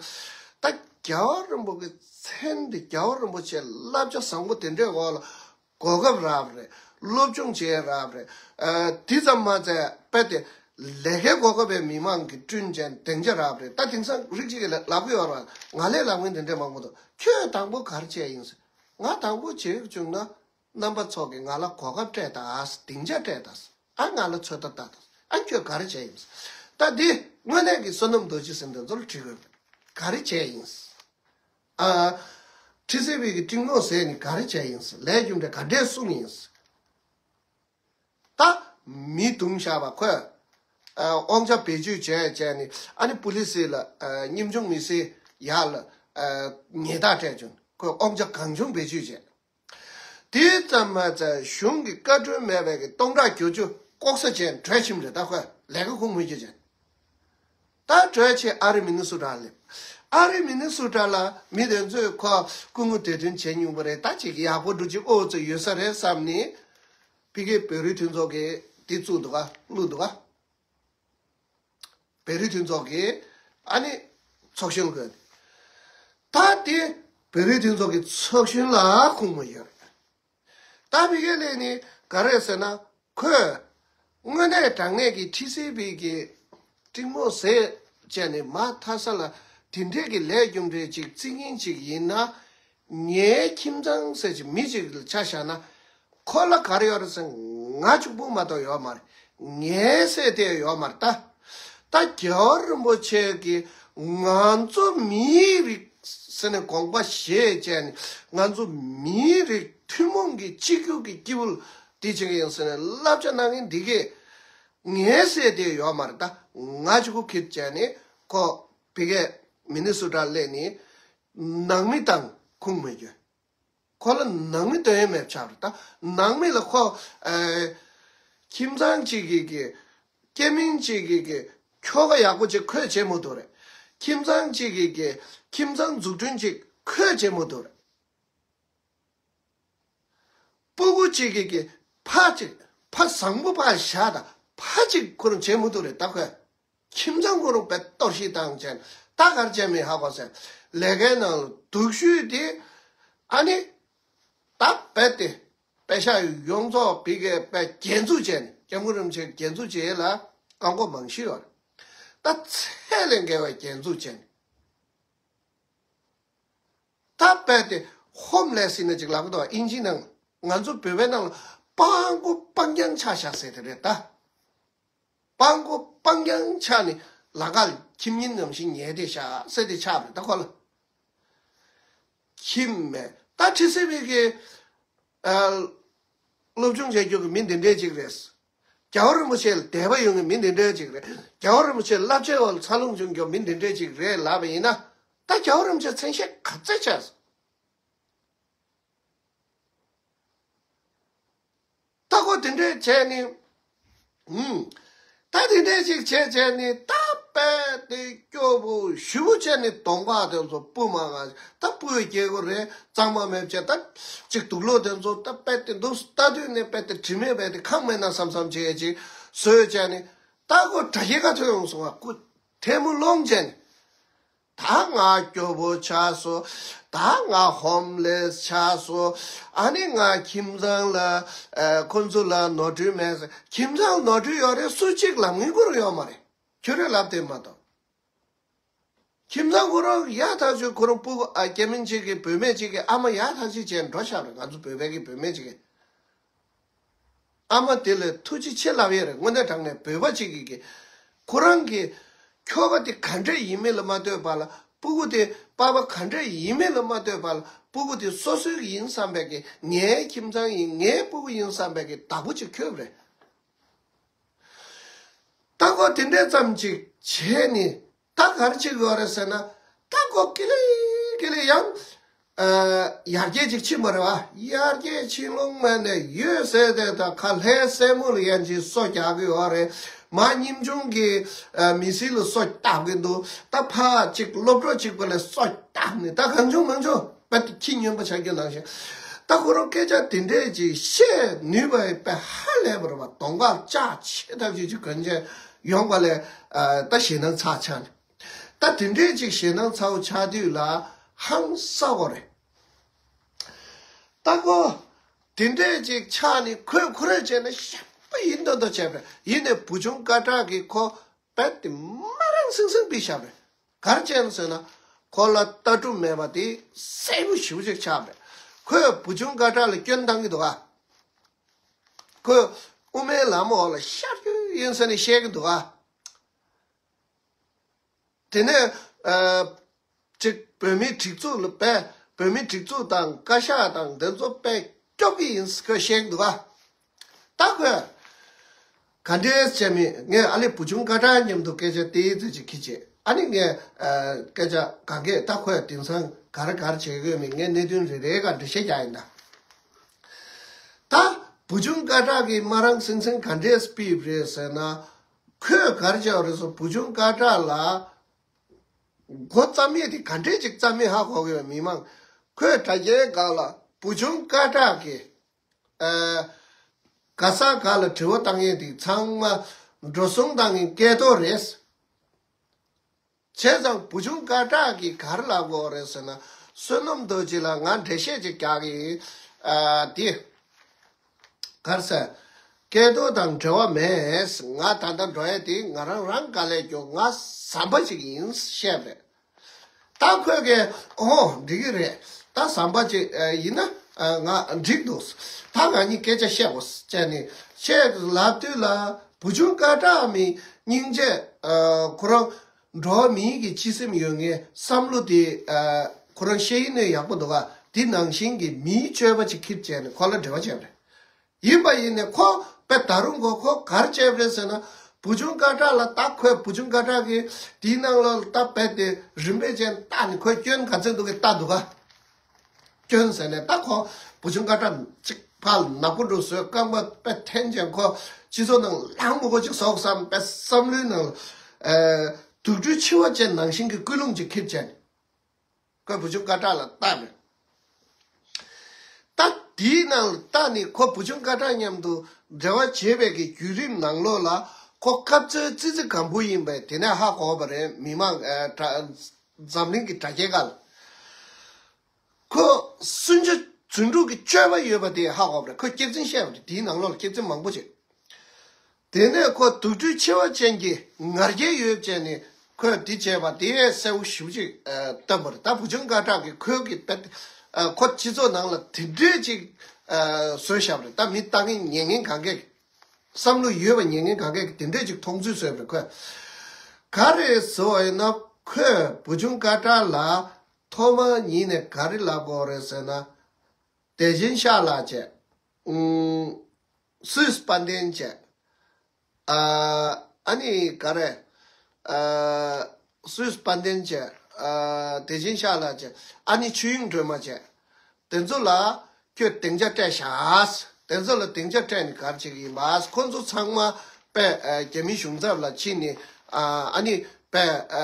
ད་རྒྱལ་བ་རིན་པོ་ཆེའི་མཚན་དེ་རྒྱལ་བ་རིན་པོ་ཆེ་བསླབ་བྱ་བཟང་པོ་དེ་འདྲའི་འོག་ལ། གོ་སྐབས་རག་པ་རེད། སློབ་སྦྱོང་བྱས་རག་པ་རེད། ཨ་དེ་ཙམ་མ་ཚད་དཔེ་དེ་ལས་ཀའི་གོ་སྐབས་པའི་མི་མང་གིས་བསྐྲུན་བྱས་སྡིངས་ཆ་རག་པ་རེད། ད་དེང་སང་རིགས་གཅིག་གིས་ལབ་ཀྱི་ཡོད་རེད། ང་ལས་ལབ་མཁན་དེ་འདྲས་མང་པོ་འདུག་ཁྱོད་དང་པོ་ག་རེ་བྱས་ཡིན་ཟེར། ང་དང་པོ་བྱེད་བཅུག་ན་རྣམ་པ་ཚོ་གིས་ང་ལ་གོ་སྐབས་སྤྲད་དང་སྡིངས་ཆ་སྤྲད་དང་། ཨ་ང་ལ་ཚོད་ལྟ་ལྟ་དང་། ཨ་ཁྱོད་ག་རེ་བྱས་ཡིན་ཟེར། ད་འདི་དངོས་གནས་ཀྱི་བསོད་ནམས་རྡོ་རྗེ་ཟེར་འདི་ཚོ་ལ་དྲི་དགོས་པ་རེད། ག་རེ་བྱས་ཡིན་ཟེར། ཨ། ཊི་སི་བི་གི་ཀྲིང་མོ་ཟེར་ནི་ག་རེ་བྱས་ཡིན་ཟེར། ལས་རྒྱུ་འབྲས་ག་འདྲས་གསུངས་ཡིན་ཟེར། ད་མི་བརྡུངས་བཞག་པ་ཁོས། ཨ་དབང་ཆ་བེད་སྤྱོད་བྱས་བྱས་ནི་ཨ་ནི་པུ་ལི་སི་ལ་ཨ་ཉམ་ཆུང་མི་སེར་ཡག་ལ་ཨ་ཉེས་རྡུང་སྤྲད་བྱུང་། ཁོས་དབང་ཆ་གང་བྱུང་བེད་སྤྱོད་བྱས། དེ་ཙམ་མ་ཚད་གཞུང་གི་བཀའ་འཁྲོལ་མེད་པའི་གི་སྟོང་ཕྲག་བརྒྱད་ཅུ་ལྐོག་ཟ་བྱས་བྲོས་ཕྱིན་པ་རེད། ད་ཁོས་ལས་ཀ་ཁུངས་མེད་རྒྱུ་བྱས། ད་བྲོས་ཆེ་ཨ་རི་མི་ནི་སོ་ཊ་སླེབས། ཨ་རི་མི་ནི་སོ་ཊ་ལ་མི་དེ་ཚོས་ཁོ་སྐུ་ངོ་དེ་དོན་བྱེད་མྱོང་པ་རེད། ད་ཅིག་ཡག་པོ་འགྲོ་ཅིག་ཨོ་ཙི་ཡོད་ས་རེད་བསམ་ནས་ཕ་གིའི་བོད་རིགས་མཐུན་ཚོགས་ཀྱིས་དེ་བཙུགས་འདུག་ག་བླུགས་འདུག་ག་བོད་རིགས་མཐུན་ཚོགས་ཀྱིས་ཨ་ནི་ཚོགས་གཞོན་དགོས། ད་དེ་ བོད་རིགས་དེ་ཚོ་གི་ཚོགས་གཞོན་ལ་ཁུངས་མ་ཡོད་རེད། ད་བི་གེ་ལེ་ནི་ག་རེ་ཟེར་ན། ཁོས་དངོས་གནས་དྲང་གནས་ཀྱི་ཁྲི་སི་པི་གི་སྤྲིང་མོ་ཟེར་བྱས་ནས་མ་མཐའ་ས་ལ་དེ་འདྲས་ཀྱི་ལས་རྒྱུ་འབྲས་ཅིག་བརྩི་མཁན་ཅིག་ཡིན་ན། ངའི་ཁྱིམ་ཚང་ཟེར་གྱི་མི་ཅིག་ལ་ཆ་བཞག་ན། ཁོ་ལ་ག་རེ་ཡོད་རེད་ཟེར་ན། ང་གཅིག་པུ་མ་གཏོགས་ཡོད་མ་རེད། ངའི་སྲས་དེ་ཡོད་མ་རེད་ད། ད་རྒྱལ་བ་རིན་པོ་ཆེ་གིས་ང་ཚོ་མིའི་རིགས་ཟེར་ནས་དགོངས་པ་བཞེས་བྱས་ནས། ང་ཚོ་མིའི་རིགས་ཐུན་མོང་གི་གཅིག་གྱུར་གྱི་སྐྱེས་བུ་འདི་བྱེད་ཀྱི་ཡིན་ཟེར་ནས་བསླབ་བྱ་གནང་མཁན་འདི་གས། ངའི་སྲས་དེ་ཡོད་མ་རེད་ད། ང་གཅིག་པུ་ཁྱེར་བྱས་ནས་ཁོ་བི་གེ་མི་ནི་སོ་ཊ་སླེབས་ནས་ནང་མི་དང་ཁུངས་མེད་རྒྱུ། ཁོ་ལ་ནང་མི་དོན་ཡོད་མེད་ཆགས་རེད་ད། ནང་མི་ལ་ཁོ་ཨེ། ཁྱིམ་ཚང་གཅིག་གི་གི་སྐྱེ་དམན་གཅིག་གི་གི་ཁྱོ་ག་ཡག་པོ་ཅིག་ཁོས་བྱེད་མི་ཐུབ་རེད། ཁྱིམ་ཚང་གཅིག་གི་གི་ཁྱིམ་ཚང་འཛུགས་སྐྲུན་ཅིག་ཁོས་བྱེད་མི་ཐུབ་རེད། སྤུ་གུ་གཅིག་གི་གི་ཕ་གཅིག་ཕ་བཟང་པོ་ཕ་བཞག་དང་ཕ་གཅིག་ཁོ་རང་བྱེད་མི་ཐུབ་རེད་ད་ཁོས། ཁྱིམ་ཚང་ཁོ་རང་དཔེ་གཏོར་བཤིག་བཏང་བྱས། ད་ག་རེ་བྱས་མིན་ཧ་གོ་ཟེར། ལས་ཀའི་ནང་ལ་སྡུག་ཤོས་དེ་ཨ་ནི། ད་རྦད་དེ་པེ་ཤག་ཡོངས་རྫོགས་བི་གེ་པེ་རྒྱན་འཛུགས་བྱས་ནས། སྐྱབས་མགོན་རིན་པོ་ཆེ་རྒྱན་འཛུགས་བྱས་ལ་རྐང་མགོ་མང་ཤོས་ཡོད་རེད། ད་ཚད་ལས་བརྒལ་བའི་རྒྱན་འཛུགས་བྱས་ནས། ད་རྦད་དེ་ཧོམ་ལེ་སི་ནི་ཅིག་ལབ་ཀྱི་འདུག་ཨིན་ཇིའི་ནང་། ང་ཚོ་བོད་པའི་ནང་ལ་སྤྲང་པོ་སྤྲང་རྐྱང་ཆགས་བཞག་ཟེར་དེ་རེད་ད། སྤྲང་པོ་སྤྲང་རྐྱང་ཆགས་ནས་ལ་ཁ་ལ་ཁྱིམ་ཉིན་ནམ་ཞིག་ཉལ་བསྡད་བཞག་ཟེར་དེ་ཆགས་རེད་ད་ཁོ་ལ། ཁྱིམ་མེད་ད་ཁྲི་སི་པི་གི་ཨ། སློབ་སྦྱོང་བྱེད་རྒྱུ་གི་མི་འདི་འདྲས་ཅིག་རེད། རྒྱལ་བ་རིན་པོ་ཆེ་ལ་དད་པ་ཡོང་གི་མི་འདི་འདྲས་ཅིག་རེད། རྒྱལ་བ་རིན་པོ་ཆེ་བསླབ་བྱའི་འོག་ལ་འཚར་ལོངས་བྱུང་རྒྱུ་མི་འདི་འདྲས་ཅིག་རེད་ལབ་པ་ཡིན་ན། ད་རྒྱལ་བ་རིན་པོ་ཆེ་མཚན་ཤས་ག་ཚོད་ཆགས་སོང་། ད་ཁོ་དེ་འདྲས་བྱས་ནས། ཨུམ། ད་དེ་འདྲས་ཅིག་བྱས་བྱས་ནས། ད་རྦད་དེ་སྐྱོ་པོ་ཞེ་པོ་བྱས་ནས་གདོང་པ་དེ་ཚོ་སྤུ་མ་ག་ད་སྤུ་བའི་སྐྱེ་དགོས་རེད། གཙང་མ་མེད་བྱས་ད་ཅིག་དུག་ལོག་དེ་ཚོ་ད་རྦད་དེ་འདུག་ལྟ་དུས་ནས་རྦད་དེ་དྲི་མས་རྦད་དེ་ཁེངས་མེད་ན་བསམ་བསམ་བྱས་ཅིག་བཟོས་བྱས་ནས། ད་ཁོ་དྲ་རྒྱའི་ཁ་ཐོན་ཡོང་སོང་བ། ཁོ་ཐལ་མོ་སློང་བྱས་ནས། ད་ང་སྐྱོ་པོ་ཆགས་སོང་། ད་ང་ཧོམ་ལེ་སི་ཆགས་སོང་། ཨ་ནི་ང་ཁྱིམ་ཚང་ལ་ཨ། ཁོ་ཚོ་ལ་ནོར་འཁྲུལ་མེད་ཟེར། ཁྱིམ་ཚང་ནོར་འཁྲུལ་ཡོད་རེད། སུ་གཅིག་ལབ་མཁན་ཁོ་རང་ཡོད་མ་རེད། ཁྱོད་རས་ལབ་བསྡད་མ་གཏོགས། ཁྱིམ་ཚང་ཁོ་རང་ཡག་ཐག་ཆོད། ཁོ་རང་སྤུ་གུ་ཨ། སྐྱེ་དམན་གཅིག་གི་བུད་མེད་གཅིག་གི་ཨ་མ་ཡག་ཐག་ཆོད་བྱས་འགྲོ་ཤག་རེད། ང་ཚོ་བོད་པའི་གི་བུད་མེད་གཅིག་གི། ཨ་མ་དེ་ལ་ཐུགས་རྗེ་ཆེ་ལབ་ཡས་རེད། དངོས་གནས་དྲང་གནས་བོད་པ་གཅིག་གིས་ཀྱི་ཁོ་རང་གི་ཁྱོ་ག་དེ་ག་འདྲས་ཡིན་མིན་ལ་མ་ལྟོས་པ་ལ། སྤུ་གུ་དེ་པ་ཕ་ག་འདྲས་ཡིན་མིན་ལ་མ་ལྟོས་པ་ལ། སྤུ་གུ་དེ་སོ་སོའི་གི་ཡིན་བསམ་པའི་གི། ངའི་ཁྱིམ་ཚང་ཡིན། ངའི་སྤུ་གུ་ཡིན་བསམ་པའི་གི་བདག་པོ་ཅིག་ཁྱོད་རེད། ད་ཁོ་དེ་འདྲས་ཙམ་ཅིག་བྱས་ནས། ད་ག་རེ་བྱེད་དགོས་རེད་ཟེར་ན། ད་ཁོ་ཀི་ལི་ཀི་ལི་ཡང་ཨ། ཡར་རྒྱས་ཅིག་ཕྱིན་པ་རེད་བ། ཡར་རྒྱས་ཕྱིན་ལོང་མ་ནས་ཡོད་ཟེར་ཏེ། ད་ཁ་ལྷའི་སྲས་མོ་ལ་ཡང་ཅིག་སོ་རྒྱག་གི་ཡོད་རེད། མ་ཉིན་ཆུང་གི་ཨ། མི་སེར་ལ་སོ་བཏབ་གི་འདུག་ད་ཕ་གཅིག་སློབ་གྲོགས་གཅིག་པ་ལ་སོ་བཏབ་ནས། ད་གང་བྱུང་མང་བྱུང་། དཔེ་ཁྱི་སྨྱོན་པ་ཆགས་རྒྱུ་ནང་བཞིན། ད་ཁོ་རང་སྐད་ཆ་དེ་འདྲས་ཅིག་བཤད་ནུས་པ་ཡི་དཔེ་ཧ་ལས་པ་རེད་བ། གདོང་ཁ་ལྕགས་ཆེ་ཐག་ཆོད་ཅིག་གོན་བྱས་ཡོང་པ་ལས་ཨ། ད་ཞེད་སྣང་ཚ་ཆགས་ནས། ད་དེ་འདྲས་ཅིག་ཞེད་སྣང་ཚ་བོ་ཆགས་དུས་ལ་ཧང་སང་བ་རེད། ད་ཁོ་དེ་འདྲས་ཅིག་ཆགས་ནས། ཁོས་ཁོ་རང་བྱས་ན་ཞེ་པོ་ཡིན་མདོག་མདོག་བྱས་པས། ཡིན་ནའི་བུ་ཆུང་སྐད་གྲགས་ཀྱིས་ཁོ་རྦད་དེ་དམའ་རང་སིང་སིང་བྱས་བཞག་པས། ག་རེ་བྱས་ནས་ཟེར་ན། ཁོ་ལ་ལྟ་གྲུབ་མེད་པ་དེ་གསལ་པོ་ཞེ་པོ་ཅིག་ཆགས་པས། ཁོས་བུ་ཆུང་སྐད་གྲགས་ལ་སྐྱོན་བཏང་གི་འདུག་ག་ཁོས་དབུ་མའི་ལམ་འོག་ལ་ཤར་རྒྱུ་ཡིན་ཟེར་ནས་བཤད་ཀྱི་འདུག་ག་དེ་ནས་ཨ། ཅིག་བོད་མིའི་སྒྲིག་འཛུགས་ལ་དཔེ། བོད་མིའི་སྒྲིག་འཛུགས་དང་བཀའ་ཤག་དང་དེ་ཚོ་དཔེ་སྐྱོབ་ཀྱི་ཡིན་ཟེར་ཁོས་བཤད་ཀྱི་འདུག་ག་ད་ཁོས་ག་འདྲས་བྱས་མིན། ངས་ཨ་ལས་བུ་ཆུང་སྐད་གྲགས་མཉམ་དུ་སྐད་ཆ་དེའི་ཚོད་ཅིག་ཁྱི་བྱས། ཨ་ནི་ངས་ཨ། སྐད་ཆ་གང་གས། ད་ཁོས་དེང་སང་ག་རེ་ག་རེ་བྱེད་དགོས་མིན་ངས་གནད་དོན་རེ་རེ་ག་འགྲེལ་བཤད་རྒྱག་ཡིན་ད། ད་བུ་ཆུང་སྐད་གྲགས་ཀྱིས་དམའ་རང་སིང་སིང་ག་འདྲས་སྤེལ་རེད་ཟེར་ན། ཁོས་ག་རེ་བྱས་པ་རེད་ཟེར། བུ་ཆུང་སྐད་གྲགས་ལ་མགོ་བརྩམས་ཡས་དེ་ག་འདྲས་ཅིག་བརྩམས་མིན་ཧ་གོ་གི་ཡོད། མི་མང་ཁོས་དྲ་རྒྱའི་སྒང་ལ་བུ་ཆུང་སྐད་གྲགས་ཀྱིས་ཨ། ག་ས་ག་ལ་དྲི་བ་བཏང་ཡས་དེ་ཚང་མ་འགྲོ་སོང་བཏང་མཁན་སྐལ་རྡོར་རེད། བྱས་ཙང་བུ་ཆུང་སྐད་གྲགས་ཀྱིས་ག་རེ་ལབ་དགོས་རེད་ཟེར་ན། བསོད་ནམས་རྡོ་རྗེ་ལ་ང་འགྲེལ་བཤད་ཅིག་རྒྱག་གི་ཡིན། ཨ་དེ། གར་ས། སྐལ་རྡོར་དང་འབྲེལ་བ་མེད། ང་ད་ལྟ་འགྲོ་ཡ་དེ་ང་རང་རང་དགའ་ལས་རྒྱུ་ང་ཟམ་པ་ཅིག་ཡིན་བཤད་པས། ད་ཁོས་ཀྱིས་ཨོ་འགྲིག་གི་རེད། ད་ཟམ་པ་ཅིག་ཡིན་ན་ང་འགྲིག་འདུག་ད་ང་གཉིས་སྐད་ཆ་བཤད་དགོས་བྱས་ནས་བཤད་ལབ་དུས་ལ་བུ་ཆུང་སྐད་གྲགས་མི་སྙིང་རྗེ་ཁོ་རང་འགྲོ་བ་མིའི་གི་སྤྱི་སེམས་ཡོད་ངེས་བསམ་བློ་དེ་ཁོ་རང་ཤེས་ཡིན་ནས་ཡག་པོ་འདུག་ག་དེ་ནང་བཞིན་གྱི་མིའི་སྤྱོད་པ་ཅིག་ཁྱེར་བྱས་ནས་ཁོ་ལ་འབྲེལ་བ་བྱས་པ་རེད། ཡིན་པ་ཡིན་ནས་ཁོ་དཔེ་ད་རུང་གོ་ཁོ་གར་བྱས་པ་རེད་ཟེར་ན། བུ་ཆུང་སྐད་གྲགས་ལ་ད་ཁོས་བུ་ཆུང་སྐད་གྲགས་ཀྱི་དེའི་ནང་ལ་ད་དཔེ་དེ་རིམ་པས་ཅན་ལྟ་ནས་ཁོས་སྐྱོན་ག་ཚོད་འདུག་གི་ལྟ་འདུག་ག་སྐྱོན་ཟེར་ནས་ད་ཁོ་བུ་ཆུང་སྐད་གྲགས་གཅིག་ཕར་ནག་པོ་འགྲོ་བཟོས་རྐང་པ་དཔེ་འཐེན་ཅན་ཁོ་སྤྱི་ཚོགས་ནང་ལངས་མོ་གོ་ཅིག་བཟོ་བསམ་པའི་བསམ་བློའི་ནང་ལ་དུག་སྦྲུལ་འཆི་བ་ཅན་ནང་བཞིན་གྱི་ཀུན་སློང་ཅིག་ཁྱེར་བྱས་ནས། ཁོས་བུ་ཆུང་སྐད་གྲགས་ལ་བལྟས་པས། ད་དེའི་ནང་ལ་བལྟས་ནས་ཁོ་བུ་ཆུང་སྐད་གྲགས་མཉམ་དུ་འབྲེལ་བ་བྱེད་པའི་གི་བརྒྱུད་རིམ་ནང་ལོགས་ལ་ཁོ་སྐབས་འཚོལ་ཙི་ཙི་གང་པོ་ཡིན་པས་དེ་ནས་ཧ་གོ་བ་རེད། མི་མང་ཨ་དྲ་འཛམ་གླིང་གི་དྲ་རྒྱའི་སྒང་ལ། ཁོ་སུན་འབྱིན་རྫུ་འཕྲུལ་གྱི་སྤྱོད་པ་ཡོད་པ་དེ་ཧ་གོ་བ་རེད། ཁོས་སྐྱག་རྫུན་བཤད་པ་རེད། དེའི་ནང་ལོགས་ལ་སྐྱག་རྫུན་མང་པོ་བྱས། དེ་ནས་ཁོ་དུག་སྦྲུལ་འཆི་བ་ཅན་གྱི་ང་རྒྱལ་ཡོད་བྱས་ནས་ཁོས་འདི་བྱས་པ་དེ་གསལ་བོ་ཞེ་པོ་ཅིག་ཨ་བཏབ་པ་རེད། ད་བུ་ཆུང་སྐད་གྲགས་ཀྱིས་ཁོའི་གི་དཔེ་ཨ་ཁོ་སྤྱི་ཚོགས་ནང་ལ་དེ་འདྲས་ཅིག་ཨ་བཟོས་བཞག་པ་རེད། ད་མི་ལྟ་མཁན་ཉན་མཁན་གང་གས་བསམ་བློ་ཡོད་པ་ཉན་མཁན་གང་གས་དེ་འདྲས་ཅིག་མཐོང་ཚུལ་བཟོས་པ་རེད། ཁོས་ག་རེ་བཟོས་པ་ཡིན་ན་ཁོས་བུ་ཆུང་སྐད་གྲགས་ལ་ཐོག་མ་ཉིད་ནས་ག་རེ་ལབ་དགོས་རེད་ཟེར་ན། དེ་བཞིན་ཤ་ལགས་བྱས། ཨུམ། སུས་དཔལ་ལྡན་བྱས། ཨ་ཨ་ནི་ག་རེ། ཨ་སུས་དཔལ་ལྡན་བྱས། ཨ་དེ་བཞིན་ཤ་ལགས་བྱས། ཨ་ནི་ཆོས་དབྱིངས་སྒྲོལ་མ་བྱས། དེ་ཚོ་ལ་ཁྱོད་སྡིངས་ཆ་སྤྲད་བཞག་དེ་ཚོ་ལ་སྡིངས་ཆ་སྤྲད་ནས་ག་རེ་བྱེད་ཀྱི་ཡིན་པ། ཁོ་ཚོ་ཚང་མ་དཔེ་ཨ་རྒྱ་མིའི་གཞུང་ཚབ་ལ་ཕྱིན་ནས་ཨ་ཨ་ནི་དཔེ་ཨ་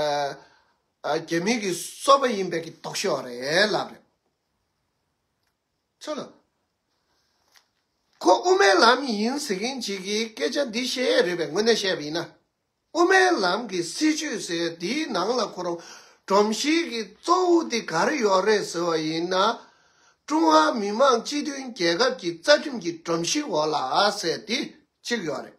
ཨ་རྒྱ་མི་གི་སོ་པ་ཡིན་པའི་གི་དོགས་གཞི་ཡོད་རེད་ལབ་རེད། ཚོ་ལ། ཁོ་དབུ་མའི་ལམ་ཡིན་ཟེར་མཁན་ཅིག་གིས་སྐད་ཆ་འདི་བཤད་ཡས་རེད་པས། དངོས་གནས་བཤད་པ་ཡིན་ན། དབུ་མའི་ལམ་གྱི་སྲིད་བྱུས་ཟེར་འདིའི་ནང་ལ་ཁོ་རང་སྒྲོམ་གཞི་གི་གཙོ་བོ་འདི་ག་རེ་ཡོད་རེད་ཟེར་བ་ཡིན་ན། ཀྲུང་ཧྭ་མི་དམངས་སྤྱི་མཐུན་རྒྱལ་ཁབ་ཀྱི་རྩ་ཁྲིམས་ཀྱི་སྒྲོམ་གཞི་འོག་ལ་ཟེར་འདི་གཅིག་ཡོད་རེད།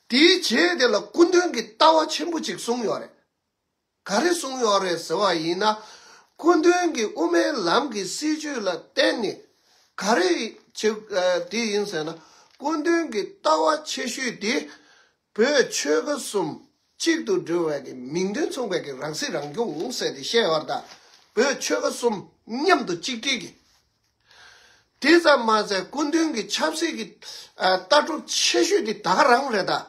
དེའི་རྗེས་དེ་ལ་སྐུ་མདུན་གྱིས་ལྟ་བ་ཆེན་པོ་གཅིག་གསུངས་ཡོད་རེད། ག་རེ་གསུངས་ཡོད་རེད་ཟེར་བ་ཡིན་ན། སྐུ་མདུན་གྱིས་དབུ་མའི་ལམ་གྱི་སྲིད་བྱུས་ལ་བརྟེན་ནས་ག་རེ་བྱེད་ཨ་དེ་ཡིན་ཟེར་ན། སྐུ་མདུན་གྱི་ལྟ་བ་ཆེ་ཤོས་དེ་བོད་ཆོལ་ཁ་གསུམ་གཅིག་ཏུ་འགྲིལ་བའི་གི་མིང་དོན་མཚུངས་པའི་གི་རང་སྲིད་རང་སྐྱོང་ཟེར་ཏེ་བཤད་ཡོད་རེད་ད། བོད་ཆོལ་ཁ་གསུམ་མཉམ་དུ་གཅིག་སྒྲིལ་གྱི། དེ་ཙམ་མ་ཟད་སྐུ་མདུན་གྱི་ཆབ་སྲིད་ཀྱི་ཨ་ལྟ་གྲུབ་ཆེ་ཤོས་དེ་ད་ག་རང་རེད་ད།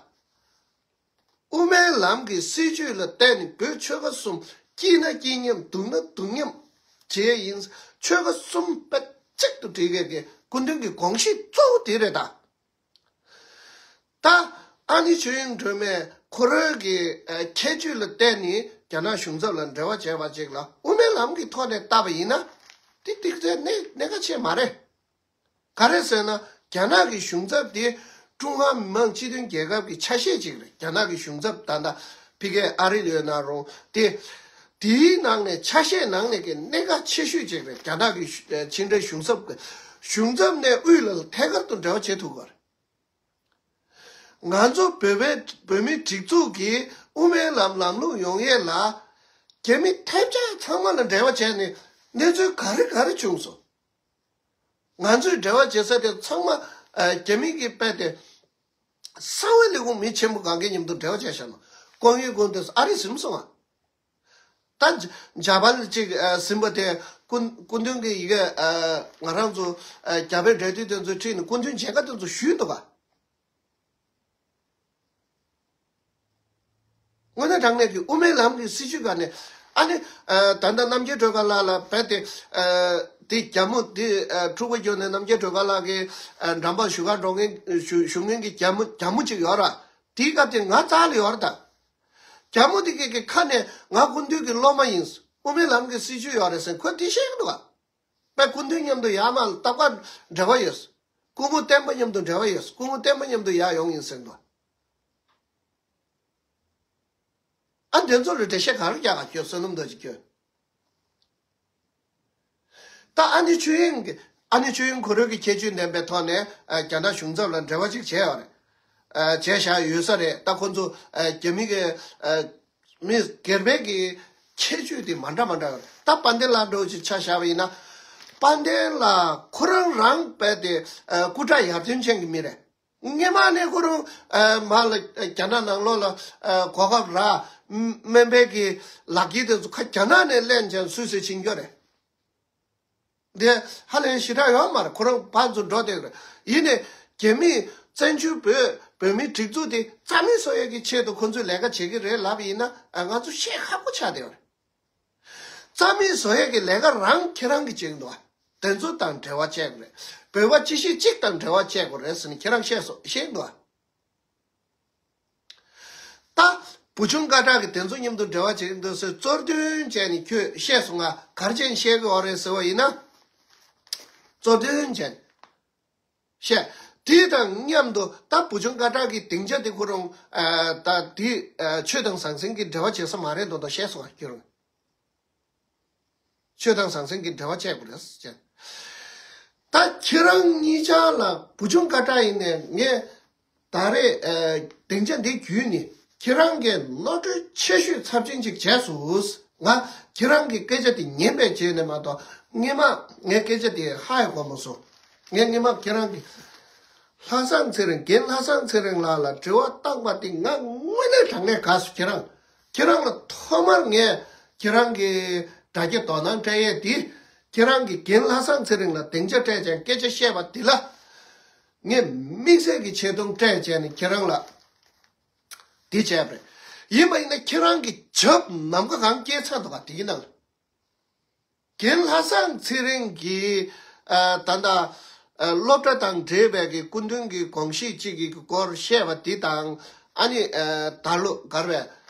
དབུ་མའི་ལམ་གྱི་སྲིད་བྱུས་ལ་བརྟེན་ནས་བོད་ཆོལ་ཁ་གསུམ་སྐྱིད་ན་སྐྱིད་མཉམ་སྡུག་ན་སྡུག་མཉམ་བྱས་ཡིན། ཆོལ་ཁ་གསུམ་དཔེ་གཅིག་ཏུ་སྒྲིལ་མཁན་གྱི་སྐུ་མདུན་གྱི་དགོངས་གཞི་གཙོ་བོ་དེ་རེད་ད། ད་ཨ་ནེ་ཆོས་དབྱིངས་སྒྲོལ་མས་ཁོ་རང་གི་ཨ་ཁྱད་ཆོས་ལ་བརྟེན་ནས་རྒྱ་ནག་གཞུང་ཚབ་ལ་འབྲེལ་བ་བྱས་པ་ཅིག་ལ་དབུ་མའི་ལམ་གྱི་ཐོག་ནས་བལྟས་པ་ཡིན་ན། དེ་ཏིག་ཙེ་གནད་གནད་འགག་ཆེ་མ་རེད། ག་རེ་ཟེར་ན། རྒྱ་ནག་གི་གཞུང་ཚབ་དེ་ཀྲུང་ཧྭ་མི་དམངས་སྤྱི་མཐུན་རྒྱལ་ཁབ་ཀྱི་ཆ་ཤས་ཅིག་རེད། རྒྱ་ནག་གི་གཞུང་ཚབ་ད་ལྟ་ཕ་གིའི་ཨ་རི་ལ་ཡོད་ན་རུང་དེ། དེའི་ནང་ནས་ཆ་ཤས་ནང་ནས་ཀྱི་གནད་འགག་ཆེ་ཤོས་ཅིག་རེད། རྒྱ་ནག་གི་གཞུ་ཕྱི་འབྲེལ་གཞུང་ཚབ་ཀྱི་གཞུང་ཚབ་ནས་དབུས་ལ་ཐད་ཀར་དུ་འབྲེལ་བ་བྱེད་ཐུབ་པ་རེད། ང་ཚོ་བོད་པའི་བོད་མིའི་སྒྲིག་འཛུགས་ཀྱི་དབུ་མའི་ལམ་ལམ་ལུགས་ཡོང་ཡས་ལ་རྒྱ་མི་ཐེབས་ཆག་ཚང་མ་ལ་འབྲེལ་བ་བྱས་ནས་གནས་ཚུལ་ག་རེ་ག་རེ་བྱུང་སོང་། ང་ཚོས་འབྲེལ་བ་བྱེད་ས་དེ་ཚང་མ་ཨ་རྒྱ་མི་གི་དཔེ་དེ་གསང་བའི་ལས་ཁུངས་མི་ཆེན་པོ་གང་གའི་མཉམ་དུ་འབྲེལ་བ་བྱས་བཞག་ན་ཀོང་ཡུལ་ཀོང་ཏེ་ཨ་རི་ཟིན་སོང་ཨ། ད་འཇ་པན་གཅིག་ཨ་ཟིན་པ་དེ་སྐུ་སྐུ་མདུན་གྱི་ཡི་གེ་ཨ་ང་རང་ཚོ་ཨ་རྒྱ་བལ་འབྲེལ་མཐུད་དེ་ཚོ་ཁྲིད་ནས་སྐུ་མདུན་མཇལ་ཁ་དེ་ཚོ་ཞུས་འདུག་ག་དངོས་གནས་དྲང་གནས་ཀྱི་དབུ་མའི་ལམ་གྱི་སྲིད་བྱུས་སྒང་ནས་ཨ་ནི་ཨ་ད་ལྟ་རྣམ་རྒྱལ་སྒྲོལ་དཀར་ལགས་ལ་རྦད་དེ་ཨ་དེ་རྒྱ་མོ་དེ་ཨ་འཁྲུག་པ་བརྒྱབ་ནས་རྣམ་རྒྱལ་སྒྲོལ་དཀར་ལགས་ཀྱི་ཨ་འགྲམ་པར་བཞུགས་སྒར་འགྲོ་མཁན་བཞུགས་བཞུགས་མཁན་གྱི་རྒྱ་མོ་རྒྱ་མོ་གཅིག་ཡོད་ར། དེའི་སྐབས་དེ་ང་རྩ་ལ་ཡོད་ར་ད། རྒྱ་མོ་དེ་གི་གི་ཁ་ནས་ང་སྐུ་མདུན་གྱི་སློབ་མ་ཡིན། དབུ་མའི་ལམ་གྱི་སྲིད་བྱུས་ཡོད་རེད་ཟེར་ཁོས་དེ་བཤད་གི་འདུག་ག་དཔེ་སྐུ་མདུན་མཉམ་དུ་ཡར་མར་ལྟ་བར་འབྲེལ་བ་ཡོད། སྐུ་ངོ་བསྟན་པ་མཉམ་དུ་འབྲེལ་བ་ཡོད། སྐུ་ངོ་བསྟན་པ་མཉམ་དུ་ཡར་ཡོང་ཡིན་ཟེར་འདུག་ཨ་འདི་ཚོ་ལ་འགྲེལ་བཤད་ག་རེ་རྒྱག་ག་ཁྱོད་བསོད་ནམས་རྡོ་རྗེ་ཁྱོད། ད་ཨ་ནེ་ཆོས་དབྱིངས་ཀྱི་ཨ་ནེ་ཆོས་དབྱིངས་ཁོ་རང་གི་ཁྱད་ཆོས་ལྡན་པའི་ཐོག་ནས་ཨ་རྒྱ་ནག་གཞུང་ཚབ་ལ་འབྲེལ་བ་ཅིག་བྱས་ཡོད་རེད། ཨ་བྱས་བཞག་ཡོད་ས་རེད། ད་ཁོ་ཚོ་ཨ་རྒྱ་མི་གི་ཨ་མི་སྒེར་པའི་གི་ཁྱད་ཆོས་དེ་མ་འདྲ་མ་འདྲ་ཡོད་རེད། ད་དཔལ་ལྡན་ལགས་འདྲ་བོ་ཅིག་ཆ་བཞག་པ་ཡིན་ན། དཔལ་ལྡན་ལགས་ཁོ་རང་རང་རྦད་དེ་ཨ་སྐུ་དྲག་ཡར་ཐོན་ཅན་གྱི་མི་རེད། སྔོན་མ་ནས་ཁོ་རང་ཨ་མ་ལ་རྒྱ་ནག་ནང་ལོགས་ལ་ཨ་གོ་སྐབས་རག་སྨན་པའི་གི་ལག་འཁྱེར་དེ་ཚོ་ཁ་རྒྱ་ནག་ནས་ལེན་ཅན་སུད་སི་ཕྱིན་རྒྱུ་རེད། དེ་ཧ་ལས་ཞེ་དྲག་ཡོད་མ་རེད། ཁོ་རང་ཕར་ཚུར་འགྲོ་བསྡད་རེད། ཡིན་ནའི་རྒྱ་མིས་བཙན་བྱོལ་བོད་བོད་མིའི་སྒྲིག་འཛུགས་དེ་རྩ་མེད་བཟོ་ཡས་ཀྱི་ཆེད་དུ་ཁོ་ཚོས་ལས་ཀ་བྱེད་ཀྱི་རེད་ལབ་ཡིན་ན་ཨ་ང་ཚོ་བཤད་ཁག་པོ་ཆགས་བསྡད་ཡོད་རེད། རྩ་མེད་བཟོ་ཡས་ཀྱི་ལས་ཀ་རང་ཁྱེད་རང་གིས་བྱེད་ཀྱི་འདུག་ཨ། དེ་ཚོ་དང་འབྲེལ་བ་བཅད་དགོས་རེད། བོད་པ་སྤྱི་གཞི་གཅིག་དང་འབྲེལ་བ་བཅད་དགོས་རེད་ཟེར་ནས་ཁྱེད་རང་བཤད་སོང་བཤད་འདུག་ཨ། ད་བུ་ཆུང་སྐད་གྲགས་ཀྱིས་དེ་ཚོ་མཉམ་དུ་འབྲེལ་བ་བྱེད་ཀྱི་འདུག་ཟེར་གཙོ་དོན་བྱས་ནས་ཁྱོད་བཤད་སོང་ང་ག་རེ་བྱས་ནས་བཤད་ཀྱི་ཡོད་རེད་ཟེར་བ་ཡིན་ན། གཙོ་དོན་བྱས་ནས་བཤད། དེ་དང་མཉམ་དུ་ད་བུ་ཆུང་སྐད་གྲགས་ཀྱི་སྡིངས་ཆ་དེ་ཁོ་རང་ཨ་ད་དེ་ཨ་ཆོས་དང་ཟང་ཟིང་གི་འབྲེལ་བ་བྱེད་ས་མ་རེད་མདོག་མདོག་བཤད་སོང་ང་ཁྱོད་རང་། ཆོས་དང་ཟང་ཟིང་གི་འབྲེལ་བ་བཅད་དགོས་རེད་ཟེར། ད་ཁྱེད་རང་གཉིས་ཆ་ལ་བུ་ཆུང་སྐད་གྲགས་ཡིན་ནས་ངས་ད་རེས་ཨ་སྡིངས་ཆ་འདི་བརྒྱུད་ནས་ཁྱེད་རང་གིས་ནོར་འཁྲུལ་ཆེ་ཤོས་ཚབས་ཆེན་ཅིག་བྱས་སོང་། ང་ཁྱེད་རང་གི་སྐད་ཆ་དེ་ཉན་པའི་རྗེས་ནས་མ་གཏོགས་སྔོན་མ་ངའི་སྐད་ཆ་དེ་ཧ་ཡང་གོ་མ་སོང་། ངས་སྔོན་མ་ཁྱེད་རང་གི་ལྷ་བཟང་ཚེ་རིང་རྒན་ལྷ་བཟང་ཚེ་རིང་ལགས་ལ་དྲི་བ་བཏང་པ་དེ་ང་དངོས་གནས་དྲང་གནས་དགའ་སོང་། ཁྱེད་རང་ཁྱེད་རང་ལ་ཐོག་མར་ངས་ཁྱེད་རང་གི་དྲ་རྒྱ་དོ་སྣང་སྤྲད་ཡས་དེ་ཁྱེད་རང་གིས་རྒན་ལྷ་བཟང་ཚེ་རིང་ལ་སྡིངས་ཆ་སྤྲད་ཅིང་སྐད་ཆ་བཤད་པ་དེ་ལ་ངས་དམིགས་བསལ་གྱི་ཆེ་མཐོང་སྤྲད་བྱས་ནས་ཁྱེད་རང་ལ་དེ་བྱས་པ་རེད། ཡིན་པ་ཡིན་ན་ཁྱེད་རང་གིས་བྱབ་ནམ་མཁའ་གང་སྐྱེལ་ཚར་འདུག་ག་དེ་གི་ནང་ལ། རྒན་ལྷ་བཟང་ཚེ་རིང་གིས་ཨ་ད་ལྟ་ཨ་སློབ་གྲྭ་དང་འབྲེལ་བའི་གི་སྐུ་མདུན་གྱི་དགོངས་གཞི་གཅིག་གི་སྐོར་བཤད་པ་འདི་དང་ཨ་ནི་ཨ་དར་ལུ་གར་བའི་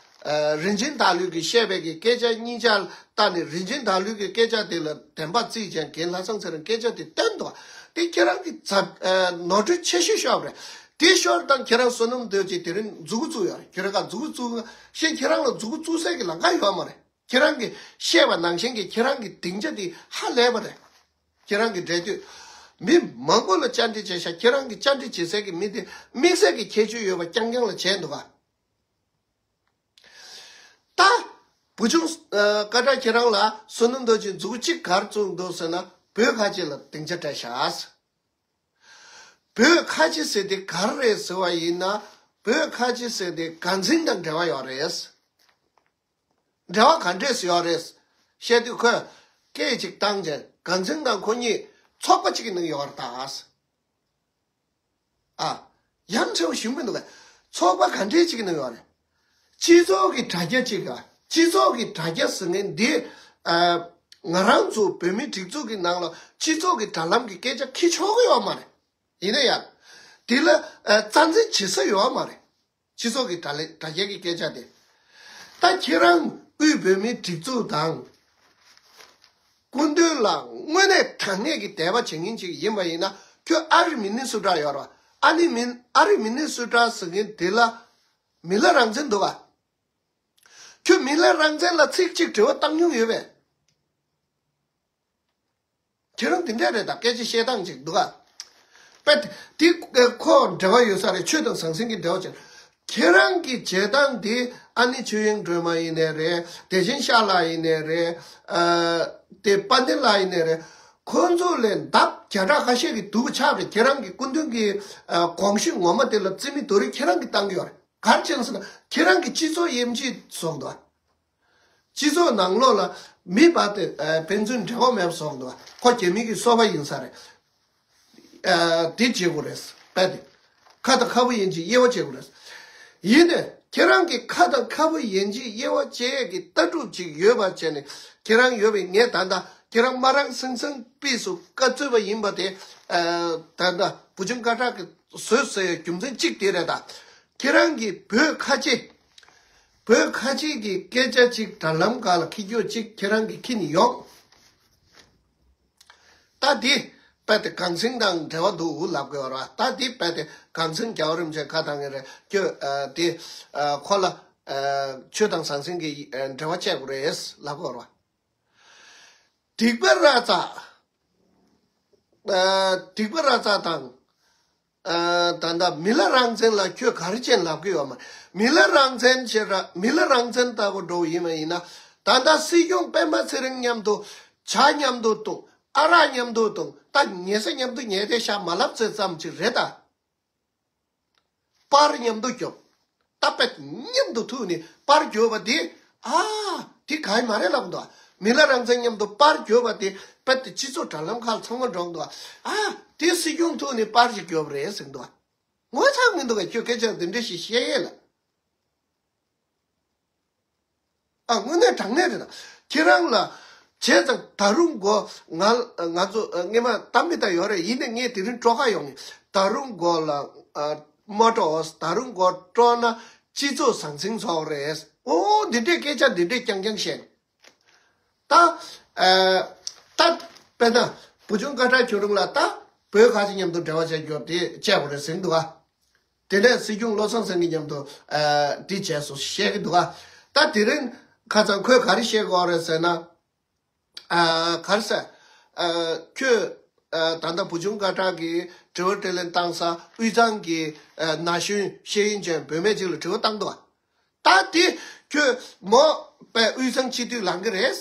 ཨ་རིན་ཆེན་དར་ལུས་ཀྱིས་བཤད་པའི་གི་སྐད་ཆ་གཉིས་ཆར་བལྟས་ནས་རིན་ཆེན་དར་ལུས་ཀྱི་སྐད་ཆ་དེ་ལ་བདེན་པ་བརྩིས་ཀྱང་རྒན་ལྷ་བཟང་ཚེ་རིང་སྐད་ཆ་དེ་བཏོན་འདུག་དེ་ཁྱེད་རང་གི་ཚབ་ཨ་ནོར་འཁྲུལ་ཆེ་ཤོས་ཤོར་བ་རེད། དེ་ཤོར་དང་ཁྱེད་རང་བསོད་ནམས་འདོད་ཀྱི་དེ་རིང་མཛུ་གུ་བཙུགས་ཡོད་རེད། ཁྱེད་རང་ག་མཛུ་གུ་བཙུགས་ཤེས་ཁྱེད་རང་ལ་མཛུ་གུ་བཙུགས་སའི་གི་ལམ་ཁ་ཡོད་མ་རེད། ཁྱེད་རང་གིས་བཤད་པ་ནང་བཞིན་གྱི་ཁྱེད་རང་གི་སྡིངས་ཆ་དེ་ཧ་ལས་པ་རེད། ཁྱེད་རང་གི་འབྲེལ་མཐུད་མི་མང་པོ་ལ་བཅར་འདྲི་བྱས་ཤག་ཁྱེད་རང་གི་བཅར་འདྲི་བྱེད་སའི་གི་མི་དེ་དམིགས་བསལ་གྱི་ཁྱད་ཆོས་ཡོད་པ་རྐྱང་རྐྱང་ལ་བྱས་འདུག་ག་ད་བུ་ཆུང་ཨ་སྐད་གྲགས་ཁྱེད་རང་ལ་བསོད་ནམས་རྡོ་རྗེ་མཛུ་གུ་གཅིག་ག་རེ་བཙུགས་འདུག་ཟེར་ན་བོད་ཁ་ཆེ་ལ་སྡིངས་ཆ་སྤྲད་ཤག་བོད་ཁ་ཆེ་ཟེར་དེ་ག་རེ་རེད་ཟེར་བ་ཡིན་ན་བོད་ཁ་ཆེ་ཟེར་དེ་དགའ་འཛིན་དང་འབྲེལ་བ་ཡོད་རེད། འབྲེལ་བ་ག་འདྲས་ཡོད་རེད། བཤད་དུས་ཁོས་སྐད་ཅིག་བཏང་རྗེས་དགའ་འཛིན་དང་ཁོ་གཉིས་ཚོགས་པ་གཅིག་གི་ནང་ཡོད་རེད་ད། ཨ། ཡང་ཆེ་བ་ཞུ་མི་འདུག་གས། ཚོགས་པ་ག་འདྲས་གཅིག་གི་ནང་ཡོད་རེད། སྤྱི་ཚོགས་ཀྱི་དྲ་རྒྱ་གཅིག་ག་སྤྱི་ཚོགས་ཀྱི་དྲ་རྒྱ་ཟེར་མཁན་འདི་ཨ། ང་རང་ཚོ་བོད་མིའི་སྒྲིག་འཛུགས་ཀྱི་ནང་ལ་སྤྱི་ཚོགས་ཀྱི་དྲ་ལམ་གྱི་སྐད་ཆ་འཁྱེར་ཆོག་གི་ཡོད་མ་རེད། ཡིན་ན་ཡང་། དེ་ལ་ཨ། རྩ་འཛིན་བྱེད་ས་ཡོད་མ་རེད། སྤྱི་ཚོགས་ཀྱི་དྲ་ལེ་དྲ་རྒྱ་གི་སྐད་ཆ་དེ། ད་ཁྱེད་རང་དབུས་བོད་མིའི་སྒྲིག་འཛུགས་དང་། སྐུ་མདུན་ལ་དངོས་གནས་དྲང་གནས་ཀྱི་དད་པ་བྱེད་མཁན་ཅིག་ཡིན་པ་ཡིན་ན་ཁྱོད་ཨ་རི་མི་ནི་སུ་ཊ་ཡོད་རེད་བ། ཨ་ནི་མི་ཨ་རི་མི་ནི་སུ་ཊ་ཟེར་མཁན་དེ་ལ་མི་ལ་རང་བཙན་འདུག་བ། ཁྱོད་མི་ལ་རང་བཙན་ལ་ཚིག་གཅིག་དྲི་བ་བཏང་མྱོང་ཡོད་པས། ཁྱེད་རང་དེ་འདྲ་རེད་ད་སྐད་ཆ་བཤད་སྟངས་ཅིག་འདུག་ག་དཔེ་དེ་ཁོ་འབྲེལ་བ་ཡོད་ས་རེད། ཆོས་དང་ཟང་ཟིང་གི་འབྲེལ་བ་ཅན། ཁྱེད་རང་གི་བྱེད་སྟངས་དེ་ཨ་ནེ་ཆོས་དབྱིངས་སྒྲོལ་མ་ཡིན་ནའི་རེད། བདེ་ཆེན་ཤཱཀ་ལགས་ཡིན་ནའི་རེད། ཨ་དེ་དཔལ་ལྡན་ལགས་ཡིན་ནའི་རེད། ཁོང་ཚོ་ལས་ལྡབ་བརྒྱ་ཕྲག་ཁ་ཤས་ཀྱི་སྡུག་ཆགས་རེད། ཁྱེད་རང་གི་སྐུ་མདུན་གྱི་ཨ་དགོངས་གཞི་ངོ་མ་དེ་ལ་རྩིས་མེད་རྡོ་རིལ་ཁྱེད་རང་གིས་བཏང་གི་ཡོད་རེད། ག་རེ་བྱས་ཟེར་ན་ཁྱེད་རང་གི་སྤྱི་ཚོགས་དབྱེ་འབྱེད་བཟོ་གི་འདུག་སྤྱི་ཚོགས་ནང་ལོགས་ལ་མི་བར་དུ་ཨ་ཕན་ཚུན་འབྲེལ་བ་མེད་པ་བཟོ་གི་འདུག་ཁོ་རྒྱ་མི་གི་སོ་པ་ཡིན་ས་རེད། ཨ་དེ་བྱེད་དགོས་རེད། དཔེ་དེ། ཁ་དང་ཁ་སྤུ་དབྱེ་འབྱེད་དབྱེ་བ་བྱེད་དགོས་རེད། ཡིན་ནའི་ཁྱེད་རང་གི་ཁ་དང་ཁ་སྤུ་དབྱེ་འབྱེད་དབྱེ་བ་བྱེད་ཀྱི་ལྟ་གྲུབ་ཅིག་ཡོད་པ་བྱས་ནས་ཁྱེད་རང་ཡོད་པའི་ངས་ད་ལྟ་ཁྱེད་རང་མ་རང་སེང་སེང་དཔེ་སུ་བཀའ་སྩལ་བ་ཡིན་པ་དེ་ཨ་ད་ལྟ་བུ་ཆུང་སྐད་གྲགས་ཀྱིས་བཟོས་ཟེར་བའི་རྒྱུ་མཚན་གཅིག་དེ་རེད་ད། ཁྱེད་རང་གིས་བོད་ཁ་ཆེ། བོད་ཁ་ཆེ་གི་སྐད་ཆ་གཅིག་དྲ་ལམ་སྒང་ལ་འཁྱེར་རྒྱུ་གཅིག་ཁྱེད་རང་གིས་འཁྱེར་ནས་ཡོང་། ད་འདི་རྦད་དེ་གངས་སེང་དང་འབྲེལ་བ་འདུག་ལབ་དགོས་པ་རེད། ད་འདི་རྦད་དེ་གངས་སེང་རྒྱལ་བ་རིན་པོ་ཆེ་ཁ་བཏང་གི་རེད། ཁྱོད་ཨ་འདི་ཨ་ཁོ་ལ་ ཆོས་དང་ཟང་ཟིང་གི་འབྲེལ་བ་བཅད་དགོས་རེད་ལབ་དགོས་རེད་བ། སྡིག་པ་ར་ཙ། སྡིག་པ་ར་ཙ་དང་། ད་ལྟ་མི་ལ་རང་བཙན་ལ་ཁྱོད་ག་རེ་བྱས་ལབ་ཀྱི་ཡོད་མ། མི་ལ་རང་བཙན་བྱེད་ར་མི་ལ་རང་བཙན་ལྟ་བུ་འགྲོ་ཡིན་མ་ཡིན་ན། ད་ལྟ་སྲིད་སྐྱོང་སྤེན་པ་ཚེ་རིང་མཉམ་དུ་ཇ་མཉམ་དུ་བཏུང་། ཨ་རག་མཉམ་དུ་བཏུང་། ད་ཉལ་ས་མཉམ་དུ་ཉལ་བསྡད་ཤག་མ་ལབ་ཚོད་ཙམ་ཅིག་རེད་ད། པར་མཉམ་དུ་རྒྱོབ། ད་པད་མཉམ་དུ་ཐུག་ནས་པར་རྒྱོབ་པ་དེ། ཨ། དེ་ག་ཡི་མ་རེད་ལབ་འདུག་མི་ལ་རང་བཙན་མཉམ་དུ་པར་རྒྱོབ་པ་དེ་པད་དེ་སྤྱི་ཚོགས་དྲ་ལམ་ཁག་ཚང་མ་འགྲོ་འདུག་ཨ། དེ་སྲིད་སྐྱོང་ཐུག་ནས་པར་ཞིག་རྒྱོབ་རེད་ཟེར་འདུག་ངོ་ཚ་མི་འདུག་ག་ཁྱོད་སྐད་ཆ་འདི་འདྲ་ཞིག་བཤད་ཡས་ལ། ཨ། དངོས་གནས་དྲང་གནས་རེད་ད། ཁྱེད་རང་ལ་བྱས་ཙང་ད་རུང་མགོ་ང་ང་ཚོ་སྔས་མ་གཏམ་མི་ད་ཡོད་རེད། ཡིན་ནའི་ངས་དེ་རིང་སྤྲོ་ཁ་ཡོང་ངས། ད་རུང་མགོ་ལ་མ་སྤྲོ། ད་རུང་མགོ་སྤྲོ་ན་སྤྱི་ཚོགས་ཟང་ཟིང་ཚོགས་རེད། ཨོ་འདི་འདྲའི་སྐད་ཆ་འདི་འདྲའི་རྐྱང་རྐྱང་བཤད། ད་ཨ་ད་དཔེར་ན་བུ་ཆུང་ཀ་ཁྲ་ཁྱོད་རང་ལ་ད་བོད་ཁ་ཆེ་མཉམ་དུ་འབྲེལ་བ་བྱ་རྒྱུ་དེ་བྱས་པ་རེད་ཟེར་གྱི་འདུག་ག་དེ་ནས་སྲིད་སྐྱོང་བློ་བཟང་སེང་གེ་མཉམ་དུ་ཨ་འདི་བྱས་སོང་བཤད་ཀྱི་འདུག་ག་ད་དེ་རིང་ཁ་སང་ཁོས་ག་རེ་བཤད་ཀྱི་ཡོད་རེད་ཟེར་ན། ཨ་ག་རེ་ཟེར། ཨ་ཁྱོད་ཨ་ད་ལྟ་བུ་ཆུང་ཀ་ཁྲ་གིས་དྲི་བ་དྲིས་ལན་བཏང་ས་དབུས་གཙང་གི་ཨ་ན་གཞོན་ཤེས་ཡོན་ཅན་བུད་མེད་ཅིག་ལ་དྲི་བ་བཏང་འདུག་ག་ད་དེ་ཁྱོད་མོ་པའི་དབུས་གཙང་སྤྱི་འཐུས་ལངས་ཀྱི་རེད།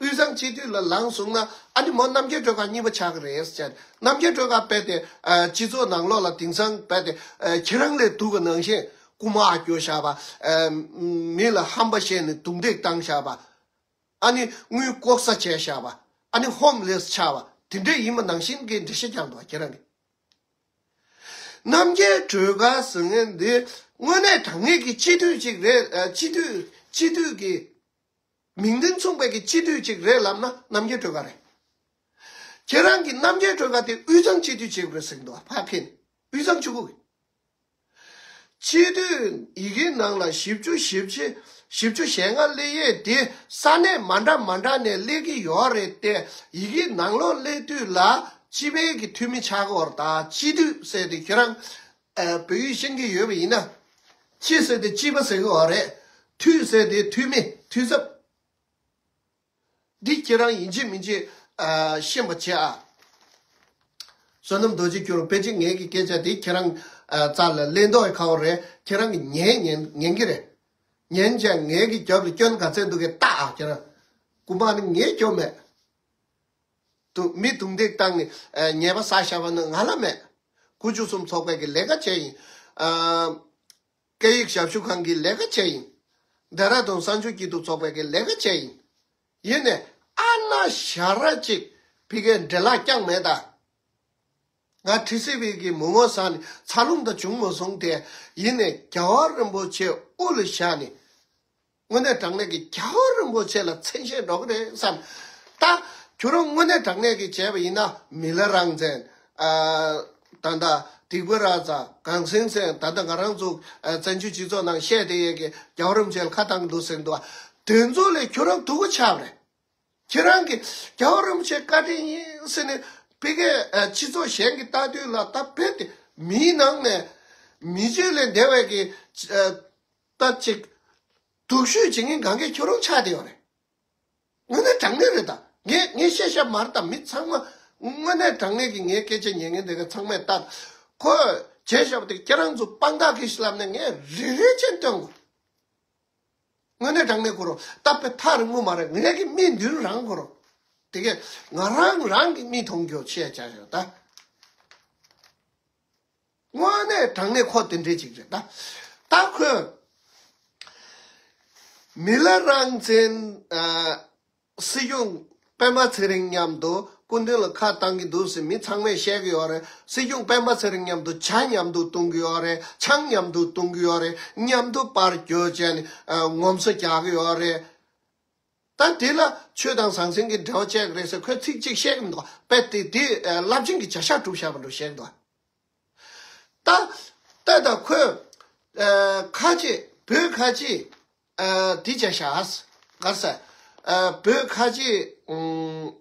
དབུས་གཙང་སྤྱི་འཐུས་ལ་ལངས་སོང་ན་ཨ་ནི་མོ་རྣམ་རྒྱལ་སྒྲོལ་དཀར་གཉིས་པ་ཆགས་ཀྱི་རེད་ཟེར། རྣམ་རྒྱལ་སྒྲོལ་དཀར་དཔེ་དེ་ཨ་སྤྱི་ཚོགས་ནང་ལོགས་ལ་དེང་སང་དཔེ་དེ་ཨ་ཁྱེད་རང་ལས་སྡུག་པ་ནང་བཞིན་རྐུ་མ་རྒྱོབ་བཞག་པ། ཨ་མི་ལ་ཧམ་པ་བཤད་ནས་རྡུང་རྡེག་བཏང་བཞག་པ། ཨ་ནི་དངུལ་ལྐོག་ཟ་བྱས་བཞག་པ། ཨ་ནི་ཧོམ་ལེས་ཆགས་པ་དེ་འདྲས་ཡིན་པ་ནང་བཞིན་གྱི་འགྲེལ་བཤད་རྒྱག་འདུག་ཁྱེད་རང་གིས། རྣམ་རྒྱལ་སྒྲོལ་དཀར་ཟེར་མཁན་འདི་དངོས་གནས་དྲང་གནས་ཀྱི་སྤྱི་འཐུས་ཅིག་རེད། ཨ་སྤྱི་འཐུས་སྤྱི་འཐུས་ཀྱི་མིང་དོན་མཚུངས་པའི་གི་སྤྱི་འཐུས་ཅིག་རེད་ལབ་ན་རྣམ་རྒྱལ་སྒྲོལ་དཀར་རེད། ཁྱེད་རང་གིས་རྣམ་རྒྱལ་སྒྲོལ་དཀར་དེ་དབུས་གཙང་སྤྱི་འཐུས་བྱེད་དགོས་ཟེར་གྱི་འདུག་ཕ་ཕིན། དབུས་གཙང་ཆུ་བོ་གི་སྤྱི་འཐུས་ཡི་གེ་ནང་ལ་བཞི་བཅུ་ཞེ་བཞི་བཞི་བཅུ་ཞེ་ལྔ་སླེབས་ཡས་དེ་ས་གནས་མ་འདྲ་མ་འདྲ་ནས་སླེབས་ཀྱི་ཡོད་རེད་དེ། ཡི་གེ་ནང་ལོགས་སླེབས་དུས་ལ་སྤྱི་པའི་གི་འཐུས་མི་ཆགས་ཀྱི་ཡོད་རེད། ད་སྤྱི་འཐུས་ཟེར་དེ་ཁྱེད་རང་ཨ་བོད་ཡིག་ཤེས་ཀྱི་ཡོད་པ་ཡིན་ན། སྤྱི་ཟེར་དེ་སྤྱི་པ་ཟེར་གྱི་ཡོད་རེད། འཐུས་ཟེར་དེ་འཐུས་མི་འཐུས་ཚབ། འདི་ཁྱེད་རང་ཡིན་གཅིག་མིན་གཅིག་ཨ་ཤེས་པ་བྱེད་ཨ། བསོད་ནམས་རྡོ་རྗེ་སྐྱུར་པོ་ཕལ་ཆེར་ངེད་ཀྱི་སྐད་ཆ་དེ་ཁྱེད་རང་ཨ་རྩ་ལ་གླེང་མདོག་ཡི་ཁ་བོ་རེད། ཁྱེད་རང་གི་ཉན་ཉན་ཉན་གི་རེད། ཉན་ཅང་ངེད་ཀྱི་རྒྱབ་ལ་སྐྱོན་ག་ཚད་འདུག་གི་ལྟ་ཨ་ཁྱེད་རང་། རྐུ་མ་ནི་ངས་སྐྱོན་མེད། དུ་མི་རྡུང་རྡེག་བཏང་ནས་ཨ་ཉེས་པ་བསགས་བཞག་པ་ནི་ང་ལ་མེད། དགུ་བཅུ་གསུམ་ཚོགས་པའི་གི་ལས་ཀ་བྱས་ཡིན། ཨ་སྐད་ཡིག་ཞབས་ཞུ་ཁང་གི་ལས་ཀ་བྱས་ཡིན། ལྡེ་ར་ལྡུན་གསར་འགྱུར་སྐྱིད་སྡུག་ཚོགས་པའི་གི་ལས་ཀ་བྱས་ཡིན། ཡིན་ནས་ཨ་ན་ཞ་ར་ཅིག་ཕི་གའི་འདྲེ་ལག་བརྐྱངས་མེད་ད། ང་ཁྲི་སི་བི་གི་མུ་མོ་ཟ་ནས་འཚར་ལོངས་ད་བྱུང་མ་སོང་སྟེ། ཡིན་ནས་རྒྱལ་བ་རིན་པོ་ཆེ་དབུ་ལ་བཞག་ནས། དངོས་གནས་དྲང་གནས་ཀྱི་རྒྱལ་བ་རིན་པོ་ཆེ་ལ་མཚན་ཤས་འགྲོ་གི་རེད་བསམ། ད་ཁྱོད་རང་དངོས་གནས་དྲང་གནས་ཀྱི་བྱས་པ་ཡིན་ན་མི་ལ་རང་བཙན། ཨ་ད་ལྟ་སྡིག་པ་ར་ཙ་གངས་སེང་ཚན་ད་ལྟ་ང་རང་ཚོ་ཨ་བཙན་བྱོལ་སྤྱི་ཚོགས་ནང་བཤད་བསྡད་ཡས་ཀྱི་རྒྱལ་བ་རིན་པོ་ཆེ་ལ་ཁ་བཏང་གི་འདུག་ཟེར་གི་འདུག་བ། དེ་ཚོ་ལས་ཁྱོད་རང་སྡུག་པོ་ཆགས་པ་རེད། ཁྱེད་རང་གིས་རྒྱལ་བ་རིན་པོ་ཆེ་བཀའ་དྲིན་ཡིན་ཟེར་ནས་ཕ་གིའི་ཨ་སྤྱི་ཚོགས་གཞན་གྱིས་ལྟ་དུས་ལ་ད་བོད་དེ་མིའི་ནང་ནས་མི་ཆོས་ལས་འདས་པའི་གི་ཨ་ད་ཅིག་སྡུག་ཤོས་བྱེད་མཁན་གང་གས་ཁྱོད་རང་ཆགས་བསྡད་ཡོད་རེད། དངོས་གནས་དྲང་གནས་རེད་ད། ངས་ངས་བཤད་བཤད་མ་རེད་ད། མི་ཚང་མ་དངོས་གནས་དྲང་གནས་ཀྱི་ངའི་སྐད་ཆ་ཉན་མཁན་དེ་ག་ཚང་མས་ལྟ། ཁོས་བྱས་བཞག་པ་དེ་ཁྱེད་རང་ཚོ་དཔང་རྟགས་གི་ཞིག་ལབ་ནས་ངས་རེ་རེ་བྱས་སྟོན་དགོས། དངོས་གནས་དྲང་གནས་ཁོ་རང་སྟབས་པའི་ཐག་རིང་མོ་མ་རེད། ངས་ཀྱི་མིག་མདུན་རང་ཁོ་རང་། དེ་གས་ང་རང་རང་གི་མིག་མཐོང་རྒྱུ་བཤད་བྱ་ཞོག་ད། དངོས་གནས་དྲང་གནས་ཁོ་དེ་འདྲས་ཅིག་རེད་ད། ད་ཁོས་མི་ལ་རང་བཙན་ཨ་སྲིད་སྐྱོང་སྤེན་པ་ཚེ་རིང་མཉམ་དུ་སྐུ་མདུན་ལ་ཁ་བཏང་གི་འདུག་ཟེར་མི་ཚང་མས་བཤད་ཀྱི་ཡོད་རེད། སྲིད་སྐྱོང་སྤེན་པ་ཚེ་རིང་མཉམ་དུ་ཇ་མཉམ་དུ་བཏུང་གི་ཡོད་རེད། ཆང་མཉམ་དུ་བཏུང་གི་ཡོད་རེད། མཉམ་དུ་པར་རྒྱག་བྱས་ནས་ཨ་ངོམ་སོ་རྒྱག་གི་ཡོད་རེད། ད་དེ་ལ་ཆོས་དང་ཟང་ཟིང་གི་འབྲེལ་བ་བཅད་ཀྱི་རེད་ཟེར་ཁོས་ཚིག་གཅིག་བཤད་ཀྱི་མི་འདུག་དཔེ་དེ་དེ་རླབས་ཆེན་གྱི་བྱ་གཞག་སྒྲུབ་བཞག་པ་འདྲ་བཤད་ཀྱི་འདུག་ད་ལྟ་ད་ཁོས་ཨ་ཁ་ཆེ་བོད་ཁ་ཆེ་ཨ་དེ་བྱས་ཤག་ག་རེ་ཟེར། ཨ་བོད་ཁ་ཆེ་ཨུམ་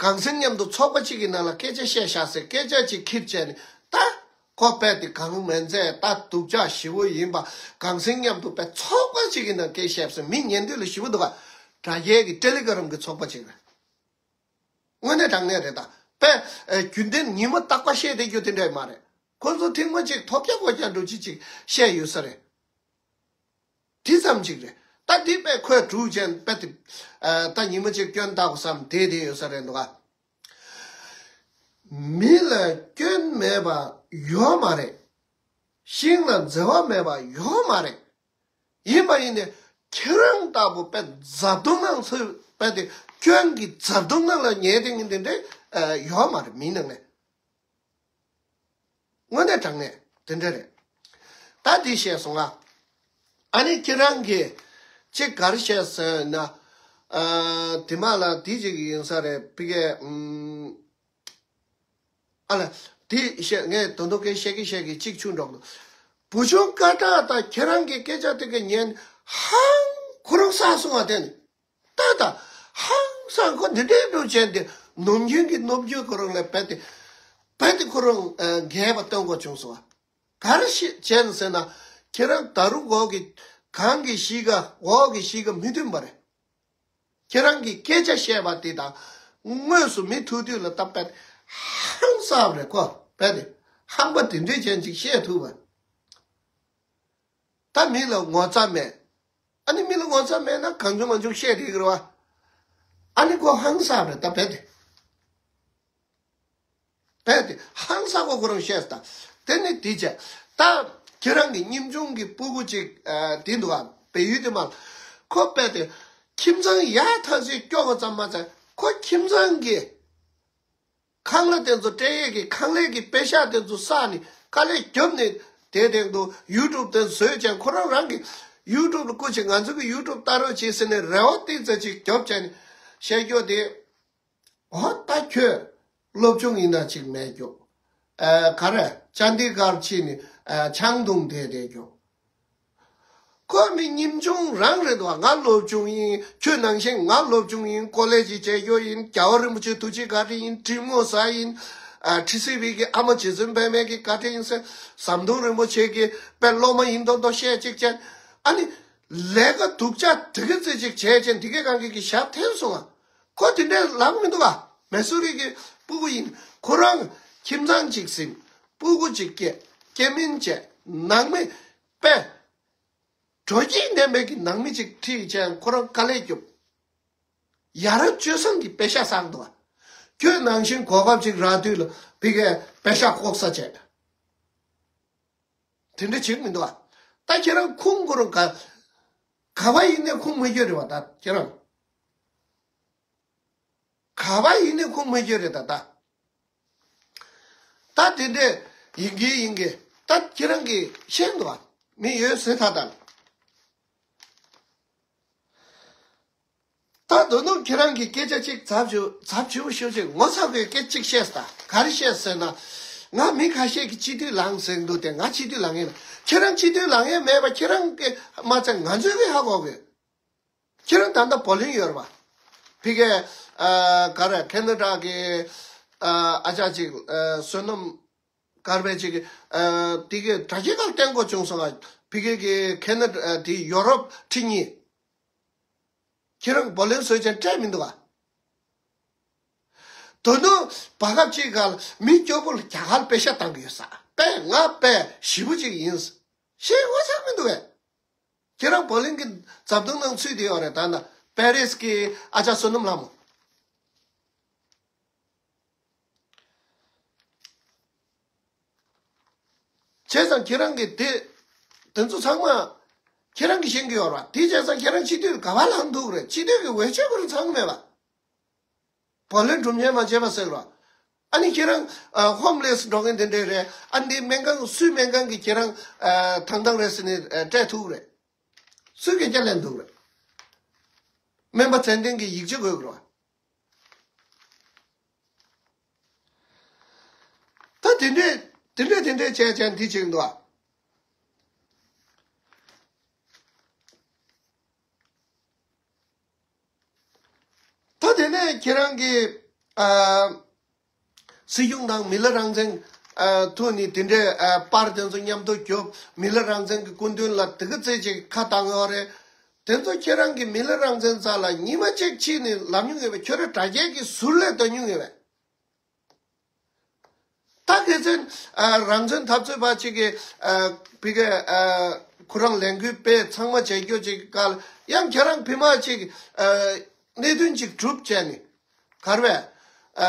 གངས་སེང་མཉམ་དུ་ཚོགས་པ་གཅིག་གི་ནང་ལ་སྐད་ཆ་བཤད་ཤག་ཟེར་སྐད་ཆ་གཅིག་ཁྱེར་བྱས་ནས་ད་ ཁོ་དཔེ་དེ་གང་མིན་ཚད་ད་སྡུག་ཅག་ཞེ་པོ་ཡིན་པ་གང་ཟེར་མཉམ་དུ་དཔེ་ཚོགས་པ་ཅིག་གི་ནང་སྐད་བཤད་སོང་། མི་ཉན་འདོད་ལ་ཞེ་པོ་འདུག་ག་དྲ་རྒྱའི་གི་ཊེ་ལི་གྷི་རམ་གི་ཚོགས་པ་ཅིག་རེད། དངོས་གནས་དྲང་གནས་རེད་ད། དཔེ་རྒྱུན་ལྡན་ཉི་མ་རྟག་པར་བཤད་བསྡད་རྒྱུ་དེ་འདྲ་མ་རེད། ཁོ་ཚོ་ཐེངས་མ་གཅིག་ཐོལ་རྒྱག་ཁོལ་རྒྱག་འདྲ་ཅིག་ཅིག་བཤད་ཡོད་ས་རེད། དེ་ཙམ་ཅིག་རེད། ད་འདི་དཔེ་ཁོས་གྲུ་ཅན་དཔེ་དེ། ད་ཉི་མ་གཅིག་སྐྱོན་བཏགས་བསམ་བསྡད་བསྡད་ཡོད་ས་རེད་འདུག་ག་མི་ལ་སྐྱོན་མེད་པ་ཡོད་མ་རེད། ཤིང་ལ་འཛེར་བ་མེད་པ་ཡོད་མ་རེད། ཡིན་པ་ཡིན་ནའི་ཁྱེད་རང་ལྟ་བུ་དཔེ་འཛབ་ཐུང་ནང་ཚུད་དཔེ་དེ་སྐྱོན་གྱི་འཛབ་ཐུང་ནང་ལ་ཉལ་དེ་ངན་དེ་འདྲ་ཡོད་མ་རེད། མིའི་ནང་ནས། དངོས་གནས་དྲང་གནས་དེ་འདྲ་རེད། ད་འདི་བཤད་སོང་ང་། ཨ་ནི་ཁྱེད་རང་གིས་ཅིག་ག་རེ་བཤད་ཟེར་ན། ཨ། དེ་མ་ལ་འདི་ཅིག་ཡིན་ས་རེད། ཕི་གེ་ཨ་ལ་འདི་བཤད། ངས་དོན་དུ་སྐད་བཤད་ཀྱི་བཤད་ཀྱི་གཅིག་ཆུང་འགྲོ་གི་འདུག་བུ་ཆུང་སྐད་གྲགས་དང་ཁྱེད་རང་གི་སྐད་ཆ་དེ་ག་ཉན་ཧང་ཁོ་རང་ས་སོང་བ་དེ་ནི། ད་ད་ཧང་སང་ཁོ་འདི་འདྲའི་འགྲོ་བྱས་ཏེ་ནམ་རྒྱུན་གྱི་ནམ་རྒྱུན་ཁོ་རང་ལ་རྦད་དེ་རྦད་དེ་ཁོ་རང་འགལ་བ་སྟོན་དགོས་བྱུང་སོང་བ། ག་རེ་ཞིག་བྱས་ནས་ཟེར་ན། ཁྱེད་རང་ད་རུང་འོག་གི་གང་གི་གཤིས་ཀ་འོག་གི་གཤིས་ཀ་མི་མཐུན་པ་རེད། ཁྱེད་རང་གིས་སྐད་ཆ་བཤད་པ་དེ་དང་དངོས་སུ་མི་ཐུག་དུས་ལ་ད་རྦད་དེ་ཧང་སངས་རེད་ཁོ། རྦད་དེ་ཧང་པ་དེ་འདྲས་ཅན་ཅིག་བཤད་ཐུབ་པ། ད་མི་ལ་ངོ་ཚ་མེད། ཨ་ནི་མི་ལ་ངོ་ཚ་མེད་ན་གང་བྱུང་མང་བྱུང་བཤད་བསྡད་ཀྱི་རེད་བ། ཨ་ནི་ཁོ་ཧང་སངས་རེད་ད་རྦད་དེ། རྦད་དེ་ཧང་སངས་ཁོ་ཁོ་རང་བཤད་ད། དེ་ནི་དེ་བྱས། ད་ཁྱེད་རང་གི་ཉམ་ཆུང་གི་སྤུ་གུ་ཅིག་ཨ། དེ་འདུག་ཨ། བལ་ཡུལ་དེ་མ། ཁོ་རྦད་དེ་ཁྱིམ་ཚང་ཡག་ཐག་ཆོད་སྐྱོ་བ་ཙམ་མ་ཚད་ཁོ་ཁྱིམ་ཚང་གི་ཁང་གླ་དེ་ཚོ་སྤྲད་ཡས་ཀྱི་ཁང་ལས་ཀྱི་པེ་ཤག་དེ་ཚོ་བསགས་ནས་དཀའ་ལས་རྒྱབ་ནས་དེ་སྟེང་དུ་ཡུ་ཊུབ་དེ་བཟོས་ཀྱང་ཁོ་རང་རང་གི་ཡུ་ཊུབ་ལ་སྐུ་མཁྱེན་ང་ཚོ་གི་ཡུ་ཊུབ་ལྟ་རོགས་བྱེད་ཟེར་ནས་རེ་བ་ཏིག་ཙམ་ཅིག་རྒྱབ་བྱས་ནས་བཤད་རྒྱུ་དེ། འོ་ད་ཁྱོད་སློབ་སྦྱོང་ཡིན་ན་ཅིག་མེད་རྒྱུ། ཨ། ག་རེ་ཅན་དི་གར་ཕྱིན་ནས་ཨ། ཆང་འཐུང་བསྡད་བསྡད་རྒྱུ། ཁོ་མི་ཉམ་ཆུང་རང་རེད་འདུག་ང་སློབ་ཆུང་ཡིན། ཁྱོད་ནང་བཞིན་ང་སློབ་ཆུང་ཡིན། ཀོ་ལེ་ཇི་བྱེད་རྒྱུ་ཡིན། རྒྱལ་བ་རིན་པོ་ཆེ་ཐུགས་རྗེ་བཀའ་དྲིན་ཡིན། འབྲི་མོ་ཟ་ཡིན། ཨ། ཊི་སི་ཝི་གི་ཨ་མ་རྗེ་བཙུན་པད་མའི་གི་བཀའ་དྲིན་ཡིན་ཟེར། ཟམ་གདོང་རིན་པོ་ཆེ་གི་དཔེ་སློབ་མ་ཡིན་མདོག་མདོག་བཤད་ཅིག་བྱས། ཨ་ནི་ལས་ཀ་སྡུག་ཅག་དེ་ག་ཙི་ཅིག་བྱས་བྱས་འདི་གའི་གང་གི་གི་ཞབས་འཐེན་སོང་ང་། ཁོ་དེ་འདྲའི་ལབ་མི་འདུག་ག་མེ་སུ་རི་གི་སྤུ་གུ་ཡིན། ཁོ་རང་ཁྱིམ་ཚང་གཅིག་ཟིན། སྤུ་གུ་གཅིག་སྐྱེས། སྐྱེ་དམན་བྱས། ནང་མི་དཔེ་དྲོ་སྐྱིད་ལྡན་པའི་གི་ནང་མི་གཅིག་ཁྲིད་བྱས་ཁོ་རང་དཀའ་ལས་རྒྱོབ། ཡ་རབས་སྤྱོད་བཟང་གི་པེ་ཤག་བསགས་འདུག་ག་ཁྱོད་ནང་བཞིན་གོ་སྐབས་ཅིག་རག་དུས་ལ་ཕི་གའི་པེ་ཤག་ལྐོག་ཟ་བྱས། དེ་འདྲ་བྱེད་ཀྱི་མི་འདུག་ག་ད་ཁྱེད་རང་ཁུངས་ཁོ་རང་ག་ག་བ་ཡིན་ནའི་ཁུངས་མི་སྐྱོ་རེད་བ། ད་ཁྱེད་རང་ག་བ་ཡིན་ནའི་ཁུངས་མི་སྐྱོ་རེད་ད། ད་ད་དེ་འདྲ་ཡིན་གི་ཡིན་གི་ད་ཁྱེད་རང་གིས་ཤེས་འདུག་ག་མི་ཡོད་ཟེར་ད་ད། ད་དོ་ནུབ་ཁྱེད་རང་གིས་སྐད་ཆ་གཅིག་ཚབ་ཆུ་ཚབ་ཆུ་བོ་ཤོད་ཅིག་ངོ་ཚ་དགོས་སྐད་གཅིག་བཤད་ད། ག་རེ་བཤད་ཟེར་ན། ང་མི་ཁ་ཤས་ཀྱི་སྤྱི་འཐུས་ལངས་ཟེར་འདུག་སྟེ་ང་སྤྱི་འཐུས་ལངས་ཡིན་ན་ཁྱེད་རང་སྤྱི་འཐུས་ལངས་ཡས་མེད་པ་ཁྱེད་རང་གི་མ་ཚད་ང་ཚོའི་གི་ཧ་གོ་དགོས། ཁྱེད་རང་ད་ལྟ་བོ་ལིང་ཡོད་རེད་པ། ཕི་གའི་ཨ་ག་རེ་ཁེ་ན་ཌ་གི་ཨ་ཨ་ཅག་ཅིག་ཨ་བསོད་ནམས་དཀར་པོ་ཅིག་ཨ་དེ་གའི་དྲ་རྒྱའི་སྒང་བསྟན་དགོས་བྱུང་སོང་ང་། ཕི་གའི་གི་ཁེ་ན་ཌ་ཨ་དེ་ཡོ་རོབ་ཁྲི་གཉིས། ཁྱེད་རང་བོ་ལིང་བཟོས་ཅན་སྤྲད་མི་འདུག་ག་དོ་ནུབ་བར་སྐབས་ཅིག་ག་ལ་མི་སྐྱོ་པོ་ལ་རྒྱ་གར་པེ་ཤག་བཏང་གི་ཡོད་ས། དཔེ་ང་དཔེ་ཞེ་པོ་ཅིག་ཡིན། ཤེས་ངོ་ཚ་མི་འདུག་གས། ཁྱེད་རང་བོ་ལིང་གི་རྩ་དོན་ནང་ཚུད་དེ་ཡོད་རེད་ད་ན་པེ་རིས་ཀྱི་ཨ་ཅག་བསོད་ནམས་ལྷ་མོ། བྱས་ཙང་ཁྱེད་རང་གི་དེ་དེ་ཚོ་ཚང་མ་ཁྱེད་རང་གིས་ཤེས་ཀྱི་ཡོད་རེད་བ། དེ་བྱས་ཙང་ཁྱེད་རང་སྤྱི་འཐུས་ག་བ་ལངས་འདུག་རེད། སྤྱི་འཐུས་ཀྱི་འོས་ཆོས་ཁོ་རང་ཚང་མེད་པ། བོ་ལིང་སྒྲུབ་མཁན་མ་བྱས་པ་ཟེར་རོ། ཨ་ནི་ཁྱེད་རང་ཨ་ཧོམ་ལེས་འགྲོ་མཁན་དེ་འདྲས་རེད། ཨ་ནི་སྨན་ཁང་སུའི་སྨན་ཁང་གི་ཁྱེད་རང་ཨ་ཐང་ཐང་རེད་ཟེར་ནས་ཨ་སྤྲད་ཐུབ་རེད། སུས་སྐད་ཆ་ལེན་ཐུབ་རེད། སྨན་པ་ཚད་ལྡན་གྱི་ཡིག་ཆ་དགོས་ཀྱི་རེད། ད་དེ་འདྲས་དེ་འདྲས་དེ་འདྲས་བྱས་བྱས་འདི་བྱེད་ཀྱི་འདུག་ཨ། ད་དེ་ནས་ཁྱེད་རང་གི་ཨ་སྲིད་སྐྱོང་དང་མི་ལ་རང་བཙན་ ཨ་ཐུག་ནས་དེ་འདྲའི་ཨ་པར་དེ་ཚོ་མཉམ་དུ་རྒྱོབ། མི་ལ་རང་བཙན་གྱི་སྐུ་མདུན་ལ་དེ་ག་ཙེ་ཅིག་ཁ་བཏང་ཡོད་རེད། དེ་ཚོ་ཁྱེད་རང་གིས་མི་ལ་རང་བཙན་རྩ་ལ་ཉི་མ་གཅིག་ཕྱིན་ནས་ལབ་མྱོང་ཡོད་པས། ཁྱོད་རང་དྲ་རྒྱའི་གི་ཟུར་ལས་བཏོན་མྱོང་ཡོད་པས། ད་ཁེ་ཚན་ཨ་རང་བཙན་འཐབ་རྩོད་པ་གཅིག་གིས་ཨ་བི་གའི་ཨ་ཁོ་རང་ལས་འགུལ་སྤེལ་ཚང་མ་བྱེད་རྒྱུ་གཅིག་སྐབས་ཡང་ཁྱེད་རང་ཕི་མ་གཅིག་ཨ་གནད་དོན་གཅིག་གྲུབ་བྱས་ནས་གར་བས་ཨ་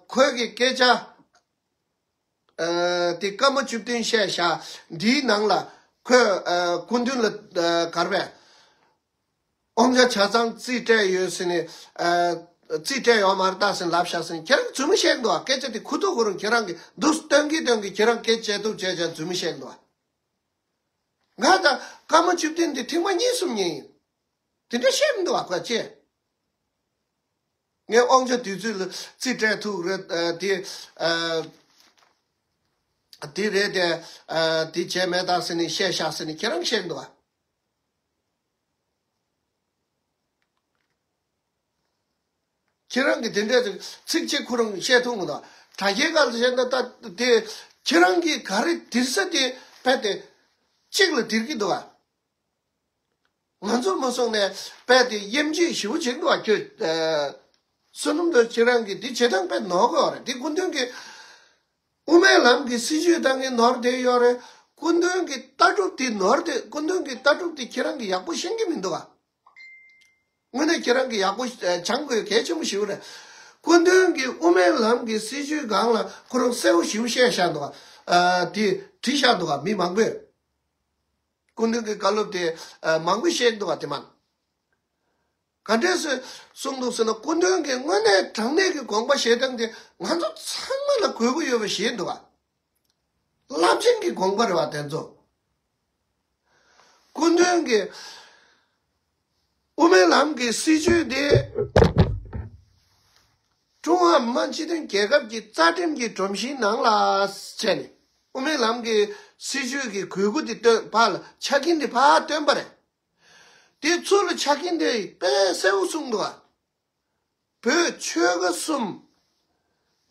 ཁོས་གི་སྐད་ཆ་ཨ་དེ་སྐར་མ་བཅུ་བདུན་བཤད་བཞག་འདིའི་ནང་ལ་ཁོས་ཨ་སྐུ་མདུན་ལ་ཨ་གར་བས། དབང་ཆ་ཆ་ཚང་རྩིས་སྤྲད་ཡོད་ཟེར་ནས་ཨ་རྩིས་སྤྲད་ཡོད་མ་རེད་ད་ཟེར་ལབ་བཞག་ཟེར་ནས་ཁྱེད་རང་རྫུན་མ་བཤད་འདུག་བ། སྐད་ཆ་དེ་ཁུ་ཐུག་ཁོ་རང་ཁྱེད་རང་གིས་འདུག་སྟོན་གི་སྟོན་གི་ཁྱེད་རང་སྐད་ཆ་བྱེད་ཐུབ་བྱས་ཀྱང་རྫུན་མ་བཤད་འདུག་བ། ང་ད་སྐར་མ་བཅུ་བདུན་དེ་ཐེངས་མ་གཉིས་གསུམ་ཉན་ཡིན། དེ་འདྲ་བཤད་མི་འདུག་བ་ཁོས་ཅེས། ངས་དབང་ཆ་དུས་ཚོད་ལ་རྩིས་སྤྲད་ཐུབ་རེད་ཨ་དེ་ཨ་དེ་རེད་དེ་ཨ་དེ་བྱས་མེད་ད་ཟེར་ནས་བཤད་བཞག་ཟེར་ནས་ཁྱེད་རང་བཤད་འདུག་བ། ཁྱེད་རང་གིས་དེ་འདྲའི་ཚིག་གཅིག་ཁོ་རང་བཤད་ཐུབ་མི་འདུག་དྲ་རྒྱའི་སྒང་ལ་བཤད་ན་ད་དེ་ཁྱེད་རང་གིས་ག་རེ་དེར་ས་དེ་བས་དེ་གཅིག་ལ་དེར་གི་འདུག་ཨ། ང་ཚོ་མ་སོང་ནས་བས་དེ་དབྱེ་འབྱེད་ཞིབ་པོ་བྱེད་འདུག་ཨ། ཁྱོད་ཨ་བསོད་ནམས་དང་ཁྱེད་རང་གིས་དེ་བྱེད་སྟངས་བས་ནོར་གི་ཡོད་རེད། དེ་སྐུ་མདུན་གྱི་དབུ་མའི་ལམ་གྱི་སྲིད་བྱུས་བཏང་མཁན་ནོར་བསྡད་ཡོད་རེད། སྐུ་མདུན་གྱི་ལྟ་གྲུབ་དེ་ནོར་བསྡད། སྐུ་མདུན་གྱི་ལྟ་གྲུབ་དེ་ཁྱེད་རང་གིས་ཡག་པོ་ཤེས་ཀྱི་མི་འདུག་ཨ། དངོས་གནས་ཁྱེད་རང་གིས་ཡག་པོ་ཨ་སྦྱང་དགོས་གལ་ཆེན་པོ་ཞིག་རེད། སྐུ་མདུན་གྱིས་དབུ་མའི་ལམ་གྱི་སྲིད་བྱུས་སྒང་ལ་ཁོ་རང་གསལ་པོ་ཞིག་བཤད་བཞག་འདུག་ཨ། དེ་བྲིས་བཞག་འདུག་ཨ། མི་མང་པོས་སྐུ་མདུན་གྱི་བཀའ་སློབ་དེ་ཨ་མང་པོས་བཤད་འདུག་ཨ། དེ་མ་ག་འདྲས་སེ་གསུངས་འདུག་ཟེར་ན་སྐུ་མདུན་གྱིས་དངོས་གནས་དྲང་གནས་ཀྱི་དགོངས་པ་བཞེས་སྟངས་དེ་ང་ཚོ་ཚང་མ་ལ་དགོས་ཀྱི་ཡོད་པ་ཞིག་འདུག་ཨ། རླབས་ཆེན་གྱི་དགོངས་པ་རེད་བ་དེ་ཚོ། སྐུ་མདུན་གྱིས་དབུ་མའི་ལམ་གྱི་སྲིད་བྱུས་འདི་ཀྲུང་ཧྭ་མི་དམངས་སྤྱི་མཐུན་རྒྱལ་ཁབ་ཀྱི་རྩ་ཁྲིམས་ཀྱི་སྒྲོམ་གཞིའི་ནང་ལ་བྱས་ནས་དབུ་མའི་ལམ་གྱི་སྲིད་བྱུས་ཀྱི་དགོས་མཁོ་འདི་བཏོན་ཕར་ལ་ཆ་རྐྱེན་འདི་ཕར་བཏོན་པ་རེད། དེ་ཚུར་ལ་ཆ་རྐྱེན་དེ་དཔེ་གསལ་པོ་གསུངས་འདུག་བ། བོད་ཆོལ་ཁ་གསུམ་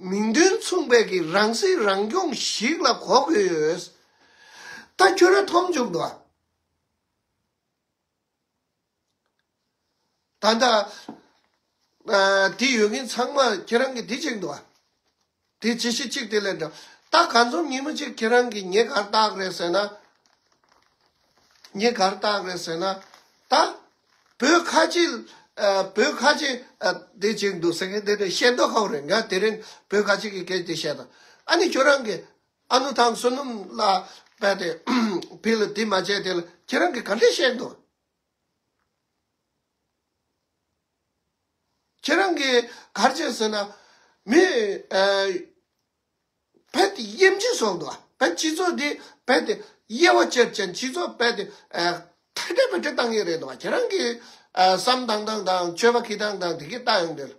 མིང་དོན་མཚུངས་པའི་གི་རང་སྲིད་རང་སྐྱོང་ཞིག་ལ་གོ་དགོས་ཡོད། ད་ཁྱོད་རང་མཐོང་བཅུག་འདུག་བ། ད་ལྟ་ཨ་དེ་ཡོད་མཁན་ཚང་མ་ཁྱེད་རང་གིས་དེ་བྱེད་འདུག་བ། དེ་ཅི་ཞིག་གཅིག་དེ་ལས་འདྲ། ད་གང་འཚམ་ཉི་མ་གཅིག་ཁྱེད་རང་གིས་ངས་གར་བཏགས་རེད་ཟེར་ན། ངས་གར་བཏགས་རེད་ཟེར་ན། ད་བོད་ཁ་ཆེ་ཨ་བོད་ཁ་ཆེ་ཨ་དེ་བྱེད་འདུག་ཟེར་མཁན་དེ་འདྲ་བཤད་མདོག་ཁ་པོ་རེད། ང་དེ་རིང་བོད་ཁ་ཆེ་གི་སྐད་དེ་བཤད་དང་། ཨ་ནི་ཁྱོད་རང་གིས་ཨ་ནུ་ཐང་བསོད་ནམས་ལ་བས་ཏེ་ཕི་ལ་དེ་མ་བྱས་དེ་ལ་ཁྱེད་རང་གིས་ག་འདྲས་བཤད་འདུག་ཁྱེད་རང་གིས་ག་རེ་བྱས་ཟེར་ན། མི་ཨ་བས་ཏེ་དབྱེ་འབྱེད་བཟོ་འདུག་བ། བས་སྤྱི་ཚོགས་འདི་བས་ཏེ་དབྱེ་བ་ཕྱེ་ཅན་སྤྱི་ཚོགས་བས་ཏེ་ཨ་ཐ་དད་པ་འདྲ་བཏང་ཡོད་རེད་འདུག་བ། ཁྱེད་རང་གིས་ཨ་བསམ་བཏང་སྟངས་དང་སྤྱོད་པ་འཁྱེར་སྟངས་དང་དེ་གི་ལྟ་ཡོང་དེ་ལ།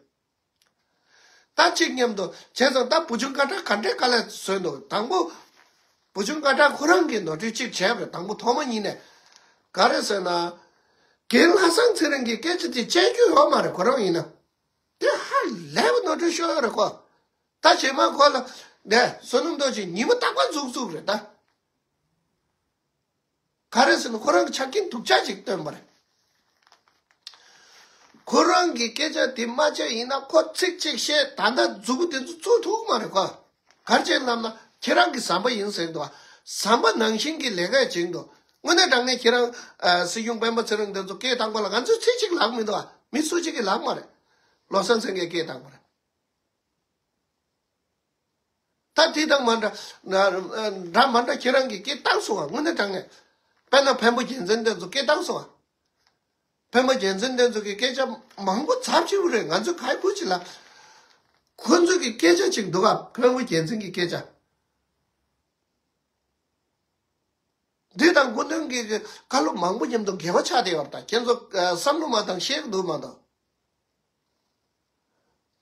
ད་གཅིག་མཉམ་དུ་བྱས་ཙང་ད་བུ་ཆུང་ཀ་ཁྲ་ག་འདྲའི་དཀའ་ལས་བཟོས་འདུག་དང་པོ་བུ་ཆུང་ཀ་ཁྲ་ཁོ་རང་གིས་ནོར་འཁྲུལ་གཅིག་བྱས་པ་རེད། དང་པོ་ཐོག་མ་ཉིད་ནས་ག་རེ་ཟེར་ན། རྒན་ལྷ་བཟང་ཚེ་རིང་གིས་སྐད་ཆ་དེ་བཤད་རྒྱུ་ཡོད་མ་རེད། ཁོ་རང་ཡིན་ན་དེ་ཧ་ལས་པ་ནོར་འཁྲུལ་ཤོར་ཡོད་རེད་ཁོ། ད་རྗེས་མ་ཁོ་ལ་ནས་བསོད་ནམས་རྡོ་རྗེ་ཉི་མ་རྟག་པར་འཛུགས་བཙུགས་རེད་ད། ག་རེ་ཟེར་ན་ཁོ་རང་གི་ཆ་རྐྱེན་སྡུག་ཅག་ཅིག་བཏོན་པ་རེད། ཁོ་རང་གི་སྐད་ཆ་དེ་མ་བྱས་ཡིན་ན་ཁོ་ཚིག་གཅིག་བཤད་ད་ལྟ་མཛུབ་གུ་དེ་ཚོ་བཙུགས་ཐུབ་མ་རེད་ཁོ། ག་རེ་བྱས་ལབ་ན་ཁྱེད་རང་གི་ཟམ་པ་ཡིན་ཟེར་འདུག་ཟམ་པ་ནང་བཞིན་གྱི་ལས་ཀ་བྱེད་འདུག་དངོས་གནས་དྲང་གནས་ཁྱེད་རང་ཨ་སྲིད་སྐྱོང་སྤེན་པ་ཚེ་རིང་དེ་ཚོ་སྐད་བཏང་པ་ལ་ང་ཚོས་ཚིག་གཅིག་ལབ་མི་འདུག་མི་སུ་གཅིག་གིས་ལབ་མ་རེད། བློ་བཟང་སེང་གེས་སྐད་བཏང་པ་རེད། ད་དེ་དང་མ་འདྲ། འདྲ་མ་འདྲ་ཁྱེད་རང་གིས་སྐད་བཏང་སོང་བ་དངོས་གནས་དྲང་གནས། དཔེར་ན་འཕན་པོ་རྒྱལ་མཚན་དེ་ཚོ་སྐད་བཏང་སོང་བ། འཕན་པོ་རྒྱལ་མཚན་དེ་ཚོ་གི་སྐད་ཆ་མང་པོ་ཚབས་ཆེ་བོ་རེད། ང་ཚོས་ག་རེ་བུ་ཅི་ལ། ཁོ་ཚོ་གི་སྐད་ཆ་ཅིག་འདུག་ག་འཕན་པོ་རྒྱལ་མཚན་གི་སྐད་ཆ། འདི་དང་སྐུ་མདུན་གྱི་བཀའ་སློབ་མང་པོ་མཉམ་དུ་འགལ་བ་ཆགས་བསྡད་ཡོད་རེད། ད་ཁྱེད་ཚོ་བསམ་བློ་མ་བཏང་ཤེས་ཀྱི་འདུག་མ་གཏོགས།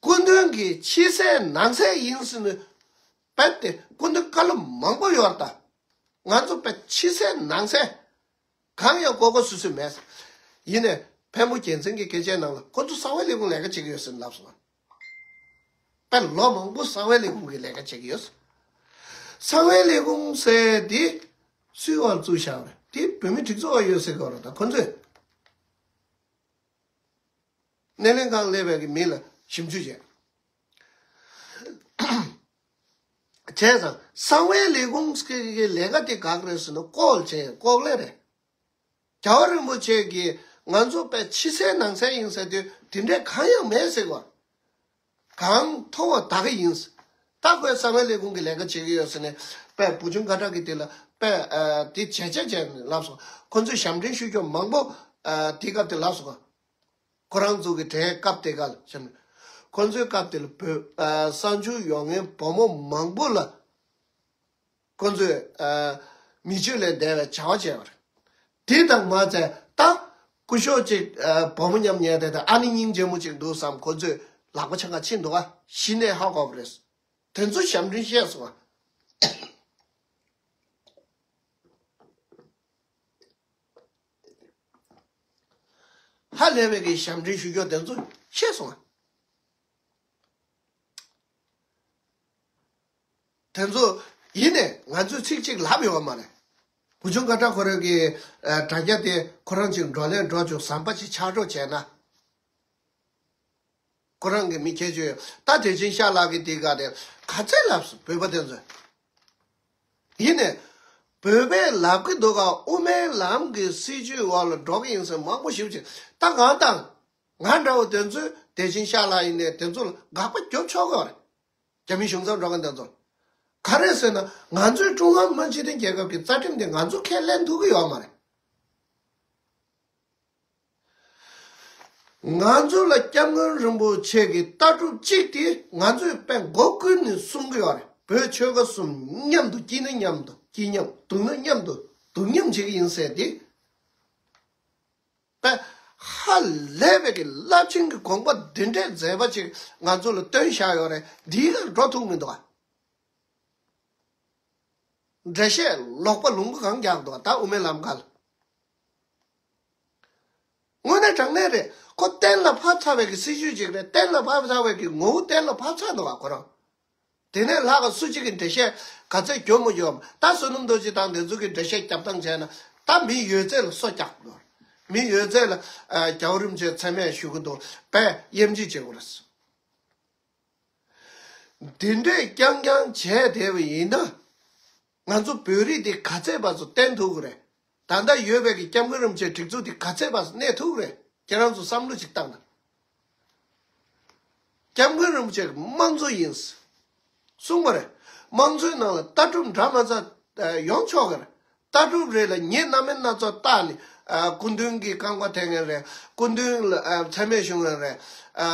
སྐུ་མདུན་གྱི་ཕྱི་གསལ་ནང་གསལ་ཡིན་ཟེར་ནས་རྦད་དེ་སྐུ་མདུན་བཀའ་སློབ་མང་པོ་ཡོད་རེད། ད་ང་ཚོ་རྦད་ཕྱི་གསལ་ནང་གསལ་གང་ཡང་གོ་གོ་སུ་སུ་མེད། ཡིན་ནའི་འཕན་པོ་རྒྱལ་མཚན་གྱི་སྐད་ཆའི་ནང་ལ་ཁོ་ཚོ་གསང་བའི་ལས་ཁུངས་ལས་ཀ་བྱེད་ཀྱི་ཡོད་ཟེར་ལབ་སོང་། དཔེ་ལོ་མང་པོ་གསང་བའི་ལས་ཁུངས་ཀྱི་ལས་ཀ་བྱེད་ཀྱི་ཡོད། གསང་བའི་ལས་ཁུངས་ཟེར་དེ་སུའི་འོག་བཙུགས་བཞག་རེད། དེ་བོད་མིའི་སྒྲིག་འཛུགས་འོག་ཡོད་ཟེར་གི་ཡོད་རེད། ད་ཁོ་ཚོས་སྣེ་ལེན་ཁང་སླེབས་པའི་གི་མི་ལ་ཞིབ་འཇུག་བྱས། བྱས་ཙང་གསང་བའི་ལས་ཁུངས་ཀྱི་ལས་ཀ་དེ་ག་རེ་རེད་ཟེར་ན་ལྐོག་བྱས་ལྐོག་ལས་རེད། རྒྱལ་བ་རིན་པོ་ཆེ་གིས་ང་ཚོ་དཔེ་ཕྱི་གསལ་ནང་གསལ་ཡིན་ཟེར་དུས་དེ་འདྲས་གང་ཡང་མེད་ཟེར་བ། གང་མཐོང་བ་ད་ག་ཡིན། ད་ཁོས་གསང་བའི་ལས་ཁུངས་ཀྱི་ལས་ཀ་བྱེད་ཀྱི་ཡོད་ཟེར་ནས་དཔེ་བུ་ཆུང་ཁ་གྲག་གིས་དེ་ལ་དཔེ་དེ་བྱས་བྱས་བྱས་ནས་ལབ་སོང་། ཁོ་ཚོས་ཞབས་འདྲེན་ཞུ་རྒྱུ་མང་པོ་དེ་སྐབས་དེ་ལབ་སོང་། ཁོ་རང་ཚོ་གི་གྲས་སྐབས་དེ་ག་ལ་བྱས་ནས་ཁོ་ཚོའི་སྐབས་དེ་ལ་བོད་གསར་འབྱོར་ཡོང་མཁན་བུ་མོ་མང་པོ་ལ། ཁོ་ཚོས་ཨ་མི་སྤྱོད་ལས་འདས་པའི་བྱ་བ་བྱས་པ་རེད། དེ་དང་མ་ཚད་ད་སྐུ་ཞབས་ཅིག་ཨ་བུ་མོ་མཉམ་ཉལ་དེ་དང་ཨ་ནེ་སྙིང་རྗེ་མོ་ཅིག་འདུག་བསམ། ཁོ་ཚོས་ལག་པ་འཆང་ག་ཕྱིན་འདུག་ག་གཞི་ནས་ཧ་གོ་བ་རེད། དེ་ཚོ་ཞབས་འདྲེན་བཤད་སོང་ང་། ཧ་ལས་པའི་གི་ཞབས་འདྲེན་ཞུ་རྒྱུ་དེ་ཚོ་བཤད་སོང་ང་། དེ་ཚོ་ཡིན་ནས་ང་ཚོས་ཚིག་གཅིག་ལབ་ཡོད་མ་རེད། བུ་ཆུང་ཁ་གྲག་ཁོ་རང་གི་ཨ་དྲ་རྒྱ་དེ་ཁོ་རང་ཅིག་འགྲོ་ལས་འགྲོ་བཅུག་ཟམ་པ་ཅིག་ཆགས་འགྲོ་བྱས་ན། ཁོ་རང་གི་མི་ཁྱད་ཆོས་ཡོད། ད་དེ་བཞིན་ཤ་ལག་གི་དེ་ག་དེ་ག་ཚད་ལབ་སོང་བོད་པ་དེ་ཚོས། ཡིན་ནས་བོད་པས་ལབ་གི་འདུག་ག་དབུ་མའི་ལམ་གྱི་སྲིད་བྱུས་འོག་ལ་འགྲོ་གི་ཡིན་ཟེར་མང་པོ་ཞིག་ཅིག་ད་གང་དང་། ང་འདྲ་བོ་དེ་ཚོས་དེ་བཞིན་ཤ་ལག་ཡིན་ནས་དེ་ཚོ་ལ་དགག་པ་རྒྱོབ་ཆོག་གི་ཡོད་རེད། རྒྱ་མི་གཞུང་ཚབ་འགྲོ་མཁན་དེ་ཚོ་ལ། ག་རེ་ཟེར་ན་ང་ཚོའི་ཀྲུང་ཧྭ་མི་དམངས་སྤྱི་མཐུན་རྒྱལ་ཁབ་ཀྱི་རྩ་ཁྲིམས་དེ་ང་ཚོ་ཁས་ལེན་ཐུབ་ཀྱི་ཡོད་མ་རེད། ང་ཚོ་ལ་སྐྱབས་མགོན་རིན་པོ་ཆེ་གི་ལྟ་གྲུབ་གཅིག་དེ་ང་ཚོས་དཔེ་མགོ་ཀུན་ནས་གསུང་གི་ཡོད་རེད། བོད་ཆོལ་ཁ་གསུམ་མཉམ་དུ་སྐྱིད་ན་མཉམ་དུ་སྐྱིད་མཉམ། སྡུག་ན་མཉམ་དུ་སྡུག་མཉམ་བྱེད་ཀྱི་ཡིན་ཟེར་ཏེ། དཔེ་ཧ་ལས་པའི་གི་རླབས་ཆེན་གྱི་དགོངས་པ་འདི་འདྲའི་མཛད་པ་ཅིག་ང་ཚོ་ལ་སྟོན་བཞག་ཡོད་རེད། འདིའི་ཁར་འགྲོ་ཐུབ་མི་འདུག་ག་འགྲེལ་བཤད་ལོག་པ་ལུང་པ་གང་རྒྱག་འདུག་ག་ད་དབུ་མའི་ལམ་ཁ་ལ། དངོས་གནས་དྲང་གནས་རེད། ཁོ་གཏན་ལ་ཕབ་ཚར་བའི་གི་སྲིད་བྱུས་ཅིག་རེད། གཏན་ལ་ཕབ་ཚར་བའི་གི་ངོ་བོ་གཏན་ལ་ཕབ་ཚར་འདུག་ག་ཁོ་རང་། དེ་ནས་ལྷག་ག་སུ་གཅིག་གིས་འགྲེལ་བཤད་ག་ཚད་རྒྱོབ་མ་རྒྱོབ། ད་བསོད་ནམས་རྡོ་རྗེ་དང་དེ་ཚོ་གིས་འགྲེལ་བཤད་རྒྱབ་སྟངས་བྱས་ན་ད་མི་ཡོད་ཚད་ལ་སོ་རྒྱག་དགོས། མི་ཡོད་ཚད་ལ་ཨ་རྒྱལ་བ་རིན་པོ་ཆེ་མཚན་སྨད་ཞུ་གི་འདུག་པས་གཡེམ་ཆེད་བྱེད་དགོས་རེད། འདི་འདྲས་རྐྱང་རྐྱང་བྱས་བསྡད་པ་ཡིན་ན། ང་ཚོ་བོད་རིགས་འདི་ག་ཚད་བར་དུ་བརྟན་ཐུབ་ཀྱི་རེད། ད་ལྟ་ཡོད་པའི་གི་སྐྱབས་མགོན་རིན་པོ་ཆེའི་སྒྲིག་འཛུགས་འདི་ག་ཚད་བར་དུ་གནས་ཐུབ་ཀྱི་རེད། ཁྱེད་རང་ཚོ་བསམ་བློ་ཅིག་བཏང་ན། སྐྱབས་མགོན་རིན་པོ་ཆེ་གི་དམངས་གཙོ་ཡིན་གསུངས་པ་རེད། དམངས་གཙོའི་ནང་ལ་ལྟ་གྲུབ་འདྲ་མ་འདྲ་ཡོང་ཆོག་གི་རེད། ལྟ་གྲུབ་རེ་ལ་ཉེས་སྣ་མིན་སྣ་ཚོགས་བཏགས་ནས་ཨ་སྐུ་མདུན་གྱི་རྐང་པ་འཐེན་མཁན་རེད། སྐུ་མདུན་ལ་ཨ་མཚན་སྨད་ཞུ་མཁན་རེད། ཨ་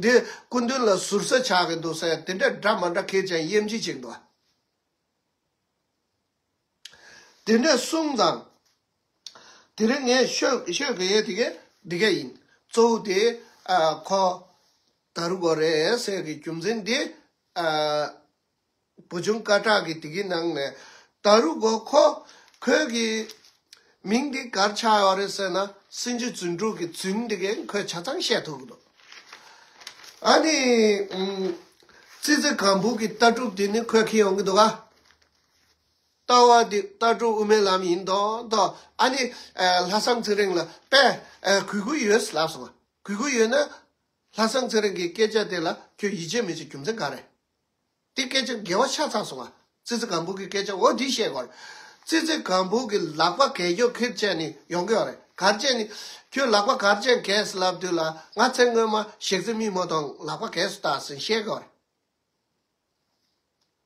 འདི་སྐུ་མདུན་ལ་ཟུར་ཟ་ཆགས་ཀྱི་འདུག་ཟེར་དེ་འདྲ་འདྲ་མ་འདྲ་ཁེར་ཅན་གཡེམ་ཆེད་ཅིག་འདུག་དེ་འདྲ་གསུངས་ཙང་། དེ་རིང་ངས་ཤོད་ཤོད་དགོས་ཡས་དེ་གས་འདི་གས་ཡིན། གཙོ་བོ་དེ་ཨ་ཁོ་ད་རུ་གོ་རེད་ཟེར་གི་རྒྱུ་མཚན་འདི་ཨ་བུ་ཆུང་སྐད་གྲགས་ཀྱི་དེ་གི་ནང་ནས་ད་རུ་གོ་ཁོ་ཁོས་གི་མིང་འདི་གར་ཆགས་ཡོད་རེད་ཟེར་ན་སྲིན་རྗེ་བརྫུན་དྲུག་གི་བརྫུན་འདི་གས་ཁོས་ཆ་ཚང་བཤད་ཐུབ་ཀྱི་འདུག་ཨ་ནི་ཨུམ་ཙི་ཙི་སྒམ་པོ་གི་ལྟ་གྲུབ་དེ་ནི་ཁོས་ཁྱེར་ཡོང་གི་འདུག་ག་ལྟ་བ་འདི་ལྟ་གྲུབ་དབུ་མའི་ལམ་ཡིན་མདོག་མདོག་ཨ་ནི་ཨ་ལྷ་བཟང་ཚེ་རིང་ལ་དཔེ་ཨ་གུས་བཀུར་ཡོད་ལབ་སོང་ང་། གུས་བཀུར་ཡོད་ན་ལྷ་བཟང་ཚེ་རིང་གི་སྐད་ཆ་དེ་ལ་ཁྱོད་ཡིད་ཆེས་མི་བྱེད་རྒྱུ་མཚན་ག་རེ། དེ་སྐད་ཆ་འགལ་བ་ཆགས་ཚར་སོང་ང་། ཙི་ཙི་སྒམ་པོ་གི་སྐད་ཆ་འོ་འདི་བཤད་དགོས་རེད། ཙི་ཙི་སྒམ་པོ་གི་ལག་པ་གས་རྒྱོ་ཁེར་བྱས་ནས་ཡོང་གི་ཡོད་རེད། གར་བྱས་ནས་ཁྱོད་ལག་པ་གར་བྱས་གས་ལབ་དུས་ལ་ང་ཚེ་སྔོན་མ་ཞེག་ཙི་མི་མོ་དང་ལག་པ་གས་སུ་བཏགས་ཟིན་བཤད་དགོས་རེད།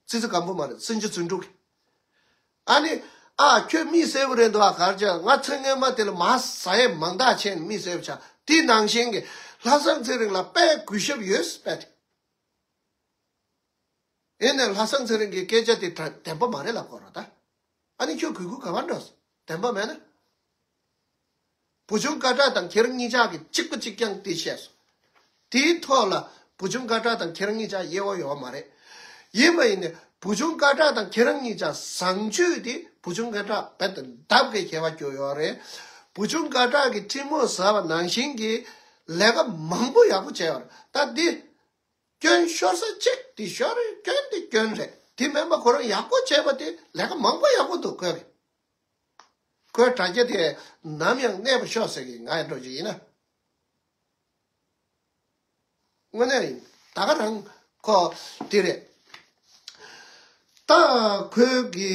ཙི་ཙི་སྒམ་པོ་མ་རེད། སྲིན་རྗེ་བརྫུན་དྲུག་གི། ཨ་ནི། ཨ་ཁྱོད་མི་གསལ་པོ་རེད་འདུག་ཨ་གར་བྱས་ང་ཚེ་སྔོན་མ་དེ་ལ་མ་ཟ་ཡས་མང་དག་བྱས་ནས་མི་གསལ་པོ་ཆགས། དེ་ནང་བཞིན་གྱི་ལྷ་བཟང་ཚེ་རིང་ལ་དཔེ་གུས་ཞབས་ཡོད་དཔེ་དེ། ཡིན་ནའི་ལྷ་བཟང་ཚེ་རིང་གི་སྐད་ཆ་དེ་དྲ་བདེན་པ་མ་རེད་ལབ་དགོས་རེད་ད། ཨ་ནི་ཁྱོད་གུས་བཀུར་ག་པར་འགྲོ། བདེན་པ་མེད་ན། བུ་ཆུང་སྐད་གྲགས་དང་ཁྱེད་རང་གཉིས་ཆ་གི་གཅིག་པ་གཅིག་རྐྱང་དེ་བཤད་སོང་། དེའི་ཐོག་ལ་བུ་ཆུང་སྐད་གྲགས་དང་ཁྱེད་རང་གཉིས་ཆ་དབྱེ་བ་ཡོད་མ་རེད། ཡིན་པ་ཡིན་ནའི་བུ་ཆུང་སྐད་གྲགས་དང་ཁྱེད་རང་གཉིས་ཆ་བཟང་སྤྱོད་དེ་བུ་ཆུང་སྐད་གྲགས་རྦད་དེ་ལྡབ་ཀྱིས་ཁྱད་པར་གྱུར་ཡོད་རེད། བུ་ཆུང་སྐད་གྲགས་ཀྱི་ཁྲིམས་མོ་ཟ་བ་ནང་བཞིན་གྱི་ལས་ཀ་མང་པོ་ཡག་པོ་བྱས་ཡོད་རེད། ད་འདི། སྐྱོན་ཤོར་ས་གཅིག་དེ་ཤོར་རེད། སྐྱོན་དེ་སྐྱོན་རེད། དེ་མིན་པ་ཁོ་རང་ཡག་པོ་བྱས་པ་དེ་ལས་ཀ་མང་པོ་ཡག་པོ་འདུག་ཁོས། ཁོའི་དྲ་རྒྱ་དེ་ནམ་ཡང་གནས་པར་ཤོག་ཟེར་གི། ང་ཡི་འགྲོ་རྒྱུ་ཡིན་ན། དངོས་གནས་ཡིན། ད་ག་རང་ཁོ་དེ་རེད། ད་ཁོས་གི་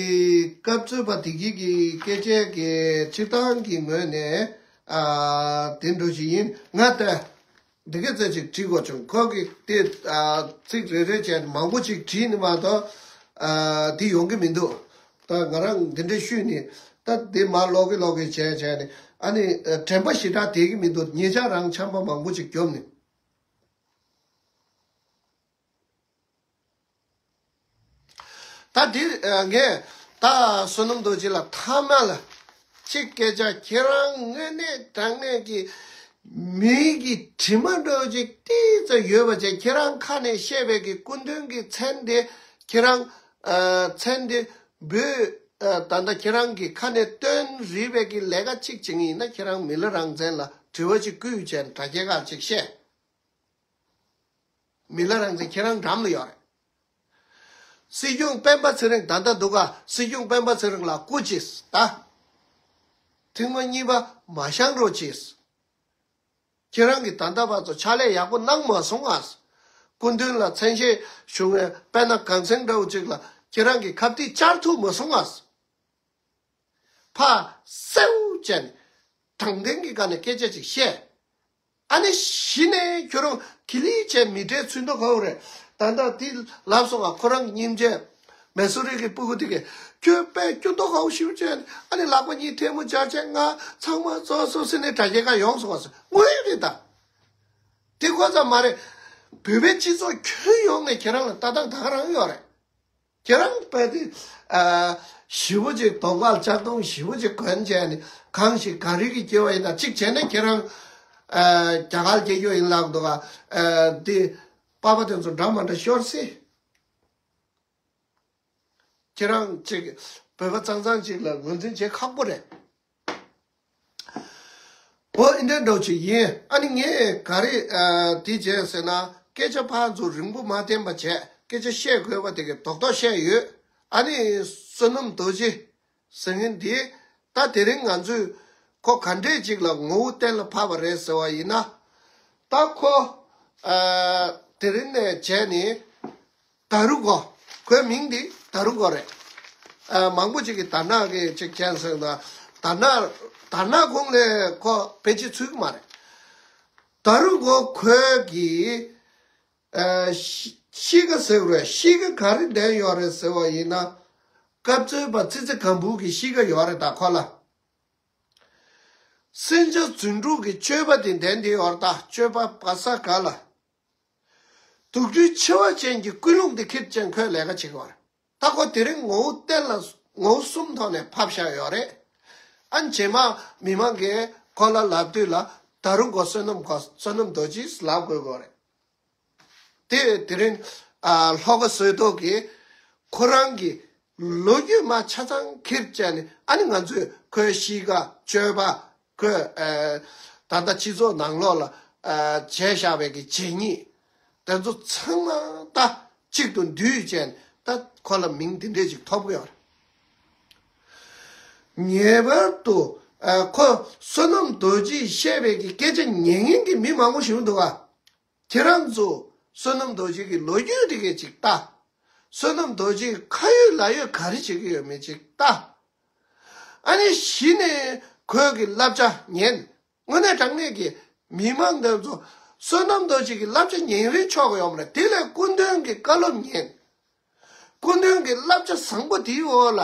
སྐབས་ཚོད་པ་དེ་གི་གི་སྐད་ཆའི་གི་སྤྱིར་བཏང་གི་ངོས་ནས་ཨ་དེ་འགྲོ་ཞིག་ཡིན། ང་ལྟ་འདི་ག་ཚོད་ཅིག་བྲིས་དགོས་བྱུང་། ཁོ་གི་དེ་ཨ་ཚིག་རེ་རེ་བྱས་མང་པོ་ཅིག་བྲིས་ནི་མ་གཏོགས་ཨ་དེ་ཡོང་གི་མི་འདུག་ད་ང་རང་འདི་འདྲ་ཤོད་ནི། ད་འདི་མར་ལོག་གི་ལོག་གི་བྱས་བྱས་ནི་ཨ་ནི་ཨ་དྲན་པ་ཞེ་དྲག་དེ་གི་མི་འདུག་ཉེ་ཆར་རང་ཆམ་པ་མང་པོ་ཅིག་བརྒྱབ་ནི། ད་འདི་ཨ་ངས་ད་བསོད་ནམས་རྡོ་རྗེ་ལ་ཐ་མ་ལ་གཅིག་སྐད་ཆ། ཁྱེད་རང་དངོས་གནས་དྲང་གནས་ཀྱི་མི་གི་དྲི་མ་འདྲ་ཅིག་ཏིག་ཙམ་ཡོད་པ་བྱས། ཁྱེད་རང་ཁ་ནས་བཤད་པའི་གི་སྐུ་མདུན་གྱི་མཚན་དེ་ཁྱེད་རང་ཨ་མཚན་དེ་འབོད་ཨ་ད་ལྟ་ཁྱེད་རང་གི་ཁ་ནས་སྟོན་རིགས་པའི་གི་ལས་ཀ་གཅིག་བྱེད་ངེས་ཡིན་ན། ཁྱེད་རང་མི་ལ་རང་བཙན་ལ་དྲི་བ་ཅིག་བསྐུལ་བྱས་དྲ་རྒྱའི་ཁ་ཅིག་བཤད། མི་ལ་རང་བཙན་ཁྱེད་རང་འགྲམ་ལ་ཡོད་རེད། སྲིད་སྐྱོང་སྤེན་པ་ཚེ་རིང་ད་ལྟ་འདུག་ག་སྲིད་སྐྱོང་སྤེན་པ་ཚེ་རིང་ལ་སྐུ་མཁྱེན་ད། ཐེངས་མ་གཉིས་པ་མ་བཞེངས་རོགས་གྱིས། ཁྱེད་རང་གིས་ད་ལྟ་བར་དུ་ཕྱག་ལས་ཡག་པོ་གནང་མ་སོང་ང་། སྐུ་མདུན་ལ་མཚན་ཤས་ཞུ་མཁན་དཔེར་ན་གངས་སེང་འདྲ་བོ་ཅིག་ལ་ཁྱེད་རང་གིས་ཁ་གཏད་བཅར་ཐུབ་མ་སོང་ང་། ཕར་སེའུ་བྱས་ནས་དྲང་བདེན་གྱི་སྒང་ནས་སྐད་ཆ་ཅིག་བཤད། ཨ་ནི་གཞི་ནས་ཁྱོད་རང་གི་ལི་བྱས་མི་གྲལ་ཚུད་མདོག་ཁ་པོ་རེད། ད་ལྟ་དེ་ལབ་སོང་ང་། ཁོ་རང་གི་སྙིང་རྗེ་མེ་སོ་རི་གི་སྤུ་གུ་དེ་གས་ཁྱོད་དཔེ་སྐྱོ་མདོག་ཁ་པོ་ཞིག་བྱས་ནས་ཨ་ནི་ལག་པ་གཉིས་ཐལ་མོ་སྦྱར་བྱས། ང་ཚང་མ་རྫོགས་སོང་ཟེར་ནས་དྲ་རྒྱའི་ཁ་ཡོང་སོང་བ་ཟེར། དངོས་ཡོད་རེད་ད། དེ་ཁོ་ཙམ་མ་རེད། བོད་པའི་སྤྱི་ཚོགས་ཁྱོན་ཡོངས་ནས་ཁྱེད་རང་ལ་ལྟ་སྟངས་ད་ག་རང་ཡོད་རེད། ཁྱེད་རང་དཔེ་དེ་ཨ་ཞེ་པོ་ཅིག་གདོང་ཁར་ལྕགས་སྡོང་ཞེ་པོ་ཅིག་གོན་བྱས་ནས་གང་ཞིག་ག་རེ་གི་སྐྱེ་བ་ཡིན་ན་གཅིག་བྱས་ན་ཁྱེད་རང་ཨ་རྒྱ་གར་སྐྱེ་རྒྱུ་ཡིན་ལབ་འདུག་ག་ཨ་དེ་པ་ཕ་དེ་ཚོ་འདྲ་མ་འདྲ་ཤོར་སྲིད། ཁྱེད་རང་ཅིག་བོད་པ་གཙང་གཙང་ཅིག་ལ་ངོས་འཛིན་བྱེད་ཁག་པོ་རེད། འོ་ཨིན་དྲན་འདྲ་བོ་ཅིག་ཡིན། ཨ་ནི་ངས་ག་རེ་ཨ་དེ་བྱས་ཟེར་ན། སྐད་ཆ་ཕར་ཚུར་རིང་པོ་མ་བསྟན་པ་བྱས། སྐད་ཆ་བཤད་དགོས་པ་དེ་གའི་རྡོག་རྡོག་བཤད་ཡོད། ཨ་ནི་བསོད་ནམས་རྡོ་རྗེ་ཟེར་མཁན་འདི་ད་དེ་རིང་ང་ཚོས་ཁོ་ག་འདྲས་ཅིག་ལ་ངོ་བོ་གཏན་ལ་ཕབ་པ་རེད་ཟེར་བ་ཡིན་ན། ད་ཁོ་ཨ་དེ་རིང་ནས་བྱས་ནས། དར་གོ། ཁོའི་མིང་འདི་དར་གོ་རེད། ཨ་མང་པོ་ཅིག་གིས་དར་ནག་གི་ཅིག་མཁྱེན་སོང་ན། དར་ནག་དར་ནག་གོང་ལས་ཁོ་ཕལ་ཆེར་ཚུད་ཀྱི་མ་རེད། དར་གོ་ཁོའི་གི་ཨ་གཤིས་གཤིས་ཀ་ཟེར་བ་རེད། གཤིས་ཀ་ག་རེ་ལྡན་ཡོད་རེད་ཟེར་བ་ཡིན་ན། སྐབས་འཚོལ་བ་ཙི་ཙི་སྒམ་པོ་གི་གཤིས་ཀ་ཡོད་རེད་ད་ཁོ་ལ། སེམས་ཅན་རྫུ་འཕྲུལ་གྱི་སྤྱོད་པ་དེ་ལྡན་དེ་ཡོད་རེད་ད། སྤྱོད་པ་བ་ས་ག་ལ། དུག་སྦྲུལ་མཆེ་བ་ཅན་གྱི་ཀུན་སློང་དེ་ཁྱེར་ཅན་ཁོས་ལས་ཀ་བྱེད་ཀྱི་ཡོད་རེད། ད་ཁོ་དེ་རིང་ངོ་བོ་གཏན་ལ་ངོ་བོ་གསུམ་ཐོག་ནས་ཕབ་བཞག་ཡོད་རེད། ཨ་རྗེས་མ་མི་མང་གིས་ཁོ་ལ་ལབ་དུས་ལ་ད་རུང་ཁོ་བསོད་ནམས་ཁོ་བསོད་ནམས་རྡོ་རྗེ་ལབ་དགོས་ཀྱི་ཡོད་རེད། དེ་དེ་རིང་ཨ་ལྷོ་ཁ་བཟོས་ཐོག་གི་ཁོ་རང་གི་ལོ་རྒྱུས་མ་ཆ་ཚང་ཁྱེར་བྱས་ནས། ཨ་ནི་ང་ཚོས་ཁོའི་གཤིས་ཀ་སྤྱོད་པ། ཁོས་ཨ་ད་ལྟ་སྤྱི་ཚོགས་ནང་ལོགས་ལ་ཨ་བྱས་བཞག་པའི་གི་བྱས་ཉེས་དེ་ཚོ་ཚང་མ་ད་གཅིག་ཏུ་བསྡུས་བྱས་ནས་ད་ཁོ་ལ་མིང་དེ་འདྲས་ཅིག་ཐོབ་ཀྱི་ཡོད་རེད། ངེས་པར་དུ་ཨ་ཁོ་བསོད་ནམས་རྡོ་རྗེས་བཤད་པའི་གི་སྐད་ཆ་ཉན་མཁན་གྱི་མི་མང་པོ་ཞིག་འདུག་ག་ཁྱེད་རང་ཚོ་བསོད་ནམས་རྡོ་རྗེ་གི་ལོ་རྒྱུས་དེ་གས་ཅིག་ལྟ། བསོད་ནམས་རྡོ་རྗེ་གི་ཁ་ཡོད་ལག་ཡོད་ག་རེ་བྱེད་ཀྱི་ཡོད་མེད་ཅིག་ལྟ། ཨ་ནི་གཞི་ནས་ཁོའི་གི་བསླབ་བྱ་ཉན། དངོས་གནས་དྲང་གནས་ཀྱི་མི་མང་འདི་ཚོ་བསོད་ནམས་རྡོ་རྗེ་གི་བསླབ་བྱ་ཉན་རིན་ཆོག་གི་ཡོད་མ་རེད། དེ་ལས་སྐུ་མདུན་གྱི་བཀའ་སློབ་ཉན། སྐུ་མདུན་གྱི་བསླབ་བྱ་བཟང་པོ་དེའི་འོག་ལ་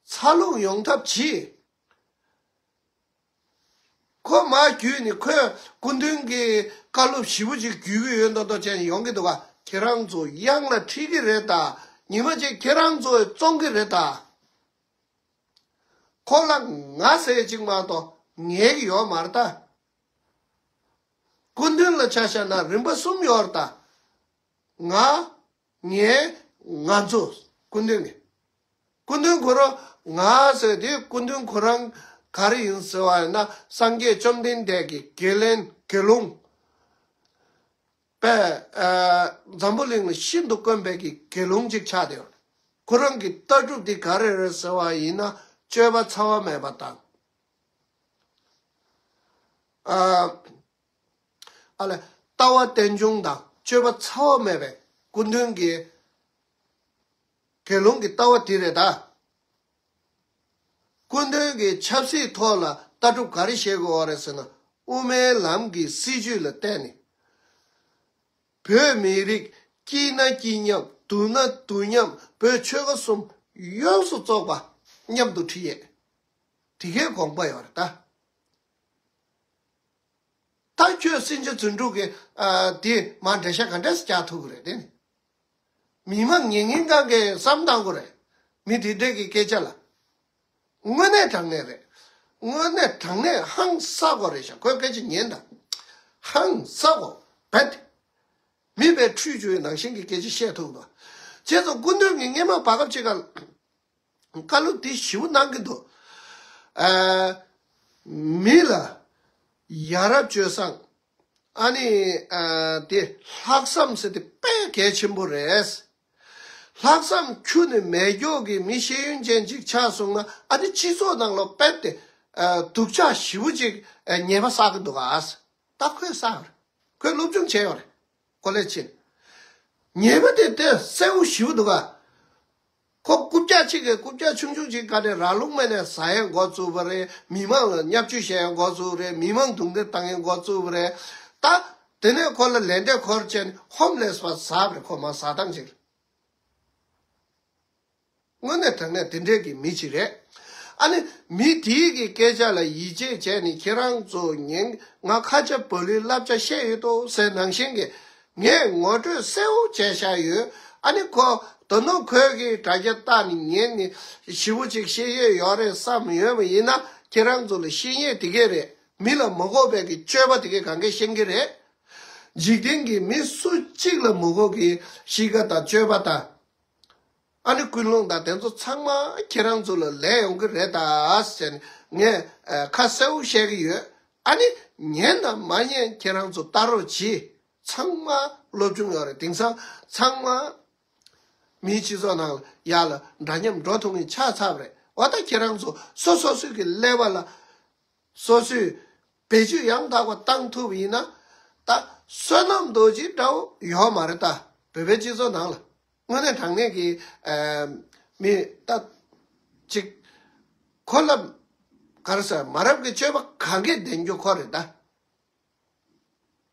འཚར་ལོངས་ཡོང་ཐབས་གྱིས། ཁོ་མར་བརྒྱུད་ནས་ཁོས་སྐུ་མདུན་གྱི་བཀའ་སློབ་ཞིབ་པོ་ཅིག་བརྒྱུད་ཀྱི་ཡོད་མདོག་མདོག་བྱས་ནས་ཡོང་གི་འདུག་ག་ཁྱེད་རང་ཚོ་གཡང་ལ་ཁྲིད་ཀྱི་རེད་ད། ཉི་མ་གཅིག་ཁྱེད་རང་ཚོས་བཙོང་གི་རེད་ད། ཁོ་ལ་ང་ཟེར་གཅིག་མ་གཏོགས་ངས་ཀྱི་ཡོད་མ་རེད་ད། སྐུ་མདུན་ལ་ཆ་བཞག་ན་རིམ་པ་གསུམ་ཡོད་རེད་ད། ང་། ངས། ང་ཚོ། སྐུ་མདུན་གྱི། སྐུ་མདུན་ཁོ་རང་ང་ཟེར་དེ་སྐུ་མདུན་ཁོ་རང་ག་རེ་ཡིན་ཟེར་བ་ཡིན་ན། སངས་རྒྱས་བཅོམ་ལྡན་འདས་ཀྱི་དགེ་ལེན་དགེ་སློང་པས་ཨ་འཛམ་བུ་གླིང་ལ་ཤིན་ཏུ་དཀོན་པའི་གི་དགེ་སློང་ཅིག་ཆགས་བསྡད་ཡོད། ཁོ་རང་གི་ལྟ་གྲུབ་འདི་ག་རེ་རེད་ཟེར་བ་ཡིན་ན། སྤྱོད་པ་འཚེ་བ་མེད་པ་དང་། ཨ་ཨ་ལས། ལྟ་བ་རྟེན་འབྱུང་དང་སྤྱོད་པ་འཚེ་བ་མེད་པའི་སྐུ་མདུན་གྱི་དགེ་སློང་གི་ལྟ་བ་དེ་རེད་ད། སྐུ་མདུན་གྱི་ཆབ་སྲིད་ཐོག་ལ་ལྟ་གྲུབ་ག་རེ་བཤད་དགོས་པ་རེད་ཟེར་ན། དབུ་མའི་ལམ་གྱི་སྲིད་བྱུས་ལ་བརྟེན་ནས། བོད་མི་རིགས་སྐྱིད་ན་སྐྱིད་མཉམ། སྡུག་ན་སྡུག་མཉམ། བོད་ཆོལ་ཁ་གསུམ་ཡོངས་སུ་རྫོགས་པ་མཉམ་དུ་ཁྲིད་ཡས། དེ་གའི་དགོངས་པ་ཡོད་རེད་ད། ད་ཁྱོད་སྲིན་བྱ་རྫུ་འཕྲུལ་གྱི་ཨ་དེ་མར་འགྲེལ་བཤད་ག་འདྲས་སེ་རྒྱག་ཐུབ་ཀྱི་རེད། དེ་ནི་མི་མང་ཉན་མཁན་གང་གིས་བསམ་བཏང་དགོས་རེད། མི་དེ་འདྲས་ཀྱི་སྐད་ཆ་ལ། དངོས་གནས་དྲང་གནས་རེད། དངོས་གནས་དྲང་གནས་ཧང་སངས་པ་རེད་ཤག་ཁོའི་སྐད་ཆ་ཉན་དང་། ཧང་སངས་པ་རྦད་དེ། མི་དཔེ་ཁྲུས་གཅོག་པའི་ནང་བཞིན་གྱི་སྐད་ཆ་བཤད་ཐུབ་འདུག་བྱས་ཙང་སྐུ་མདུན་གྱིས་སྔོན་མ་བར་སྐབས་ཅིག་ག་བཀའ་སློབ་འདི་ཞིབ་པོ་གནང་གི་འདུག་ཨ། མི་ལ་ཡ་རབས་སྤྱོད་བཟང་། ཨ་ནི་ཨ་དེ་ལྷག་བསམ་ཟེར་དེ་དཔེ་གལ་ཆེན་པོ་རེད། ལྷག་བསམ་ཁྱོན་ནས་མེད་མཁན་གྱི་མི་ཤེས་ཡོན་ཅན་ཅིག་ཆགས་སོང་ན། ཨ་ནི་སྤྱི་ཚོགས་ནང་ལ་རྦད་དེ་ཨ་སྡུག་ཅག་ཞེ་པོ་ཅིག་ཨ་ཉེས་པ་བསགས་ཀྱི་འདུག་ག་ད་ཁོས་བསགས་ཡོད་རེད། ཁོས་སློབ་སྦྱོང་བྱས་ཡོད་རེད། ཁོ་ལས་ཕྱིན། ཉེས་པ་དེ་དེ་གསལ་པོ་ཞེ་པོ་འདུག་ག་ཁོ་རྐུབ་བཀྱག་ཅིག་གིས། རྐུབ་བཀྱག་ཆུང་ཆུང་ཅིག་ག་ནས་ར་ལུག་མ་ནས་ཟ་ཡས་འགོ་བཙུགས་པ་རེད། མི་མང་ལ་བརྙས་བཅོས་བྱེད་ཡས་འགོ་བཙུགས་པ་རེད། མི་མང་རྡུང་རྡེག་བཏང་ཡས་འགོ་བཙུགས་པ་རེད། ད་དེ་ནས་ཁོ་ལ་ལན་འདེབས་འཁོར་བྱས་ནས་ཧོམ་ལེས་པ་ཟ་བ་རེད། ཁོ་མར་ཟ་སྟངས་ཅིག་རེད། དངོས་གནས་དྲང་གནས་དེ་འདྲས་ཀྱི་མི་ཅིག་རེད། ཨ་ནི་མི་དེའི་གི་སྐད་ཆ་ལ་ཡིད་ཆེས་བྱས་ནས། ཁྱེད་རང་ཚོ་ཉན། ང་ཁ་ཆེ་བོད་ལུགས་བསླབ་བྱ་བཤད་ཡོད་དོ་ཟེར་ནང་བཞིན་གྱི་ངས་ངོ་སྤྲོད་གསལ་པོ་བྱས་བཞག་ཡོད། ཨ་ནི་ཁོ་དོ་ནོ་ཁོས་གི་དྲ་རྒྱ་བལྟས་ནས་ཉན་ནས་ཞེ་པོ་ཅིག་ཤེས་ཡས་ཡོད་རེད་བསམ་ཡོད་པ་ཡིན་ན། ཁྱེད་རང་ཚོ་ལ་ཤེས་ཡས་དེ་གས་རེད། མི་ལ་མ་དགོས་པའི་གི་སྤྱོད་པ་དེ་གས་གང་གས་ཤེས་ཀྱི་རེད། འཇིག་རྟེན་གྱི་མི་སུ་གཅིག་ལ་མ་དགོས་གི་གཤིས་ཀ་དང་སྤྱོད་པ་དང་། ཨ་ནི་ཀུན་སློང་དང་དེ་ཚོ་ཚང་མ་ཁྱེད་རང་ཚོ་ལ་ལས་ཡོང་གི་རེད་ད་ཟེར་ནས་ངས་ཨ་ཁ་གསལ་པོ་བཤད་ཀྱི་ཡོད། ཨ་ནི་ཉན་དང་མ་ཉན་ཁྱེད་རང་ཚོ་ལྟ་རོགས་གྱིས། ཚང་མ་སློབ་སྦྱོང་ཡོད་རེད། དེང་སང་ཚང་མ་མིའི་སྤྱི་ཚོགས་ནང་ལ་ཡར་ལ་འདྲ་མཉམ་འགྲོ་ཐུབ་མཁན་ཆགས་ཚར་བ་རེད། འོ་ད་ཁྱེད་རང་ཚོ་སོ་སོ་སོའི་གི་ཀླད་པ་ལ་སོ་སོས་བེད་སྤྱོད་ཡང་དག་པ་བཏང་ཐུབ་པ་ཡིན་ན། ད་བསོད་ནམས་རྡོ་རྗེ་འདྲ་བོ་ཡོད་མ་རེད། ད་བོད་པའི་སྤྱི་ཚོགས་ནང་ལ་དངོས་གནས་དྲང་གནས་ཀྱི་ཨ་མི་ད་ཅིག་ཁོ་ལ་ག་རེ་ཟེར། མ་རབས་ཀྱི་སྤྱོད་པ་གང་གས་ལྡན་རྒྱུ་ཁོ་རེད་ད།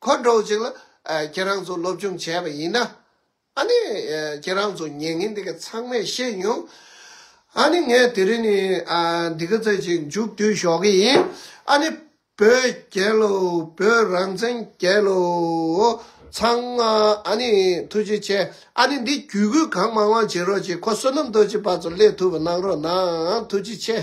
ཁོ་འདྲ་བོ་ཅིག་ལ་ཨ་ཁྱེད་རང་ཚོ་སློབ་སྦྱོང་བྱས་པ་ཡིན་ན། ཨ་ནི་ཨ་ཁྱེད་རང་ཚོ་ཉན་མཁན་འདི་ག་ཚང་མས་ཤེས་མྱོང་། ཨ་ནི་ངས་དེ་རིང་ནི་ཨ་འདི་ག་ཚོད་ཅིག་མཇུག་བསྡུས་ཞོག་གི་ཡིན། ཨ་ནི་བོད་རྒྱལ་ལོ། བོད་རང་བཙན་རྒྱལ་ལོ། ཚང་མ་ཨ་ནི་ཐུགས་རྗེ་ཆེ། ཨ་ནི་འདི་བརྒྱུད་སྐུལ་གང་མང་མང་བྱེད་རོགས་བྱེད། ཁོ་བསོད་ནམས་རྡོ་རྗེ་བར་དུ་སླེབས་ཐུབ་པ་གནང་རོགས་གནང་། ཐུགས་རྗེ་ཆེ།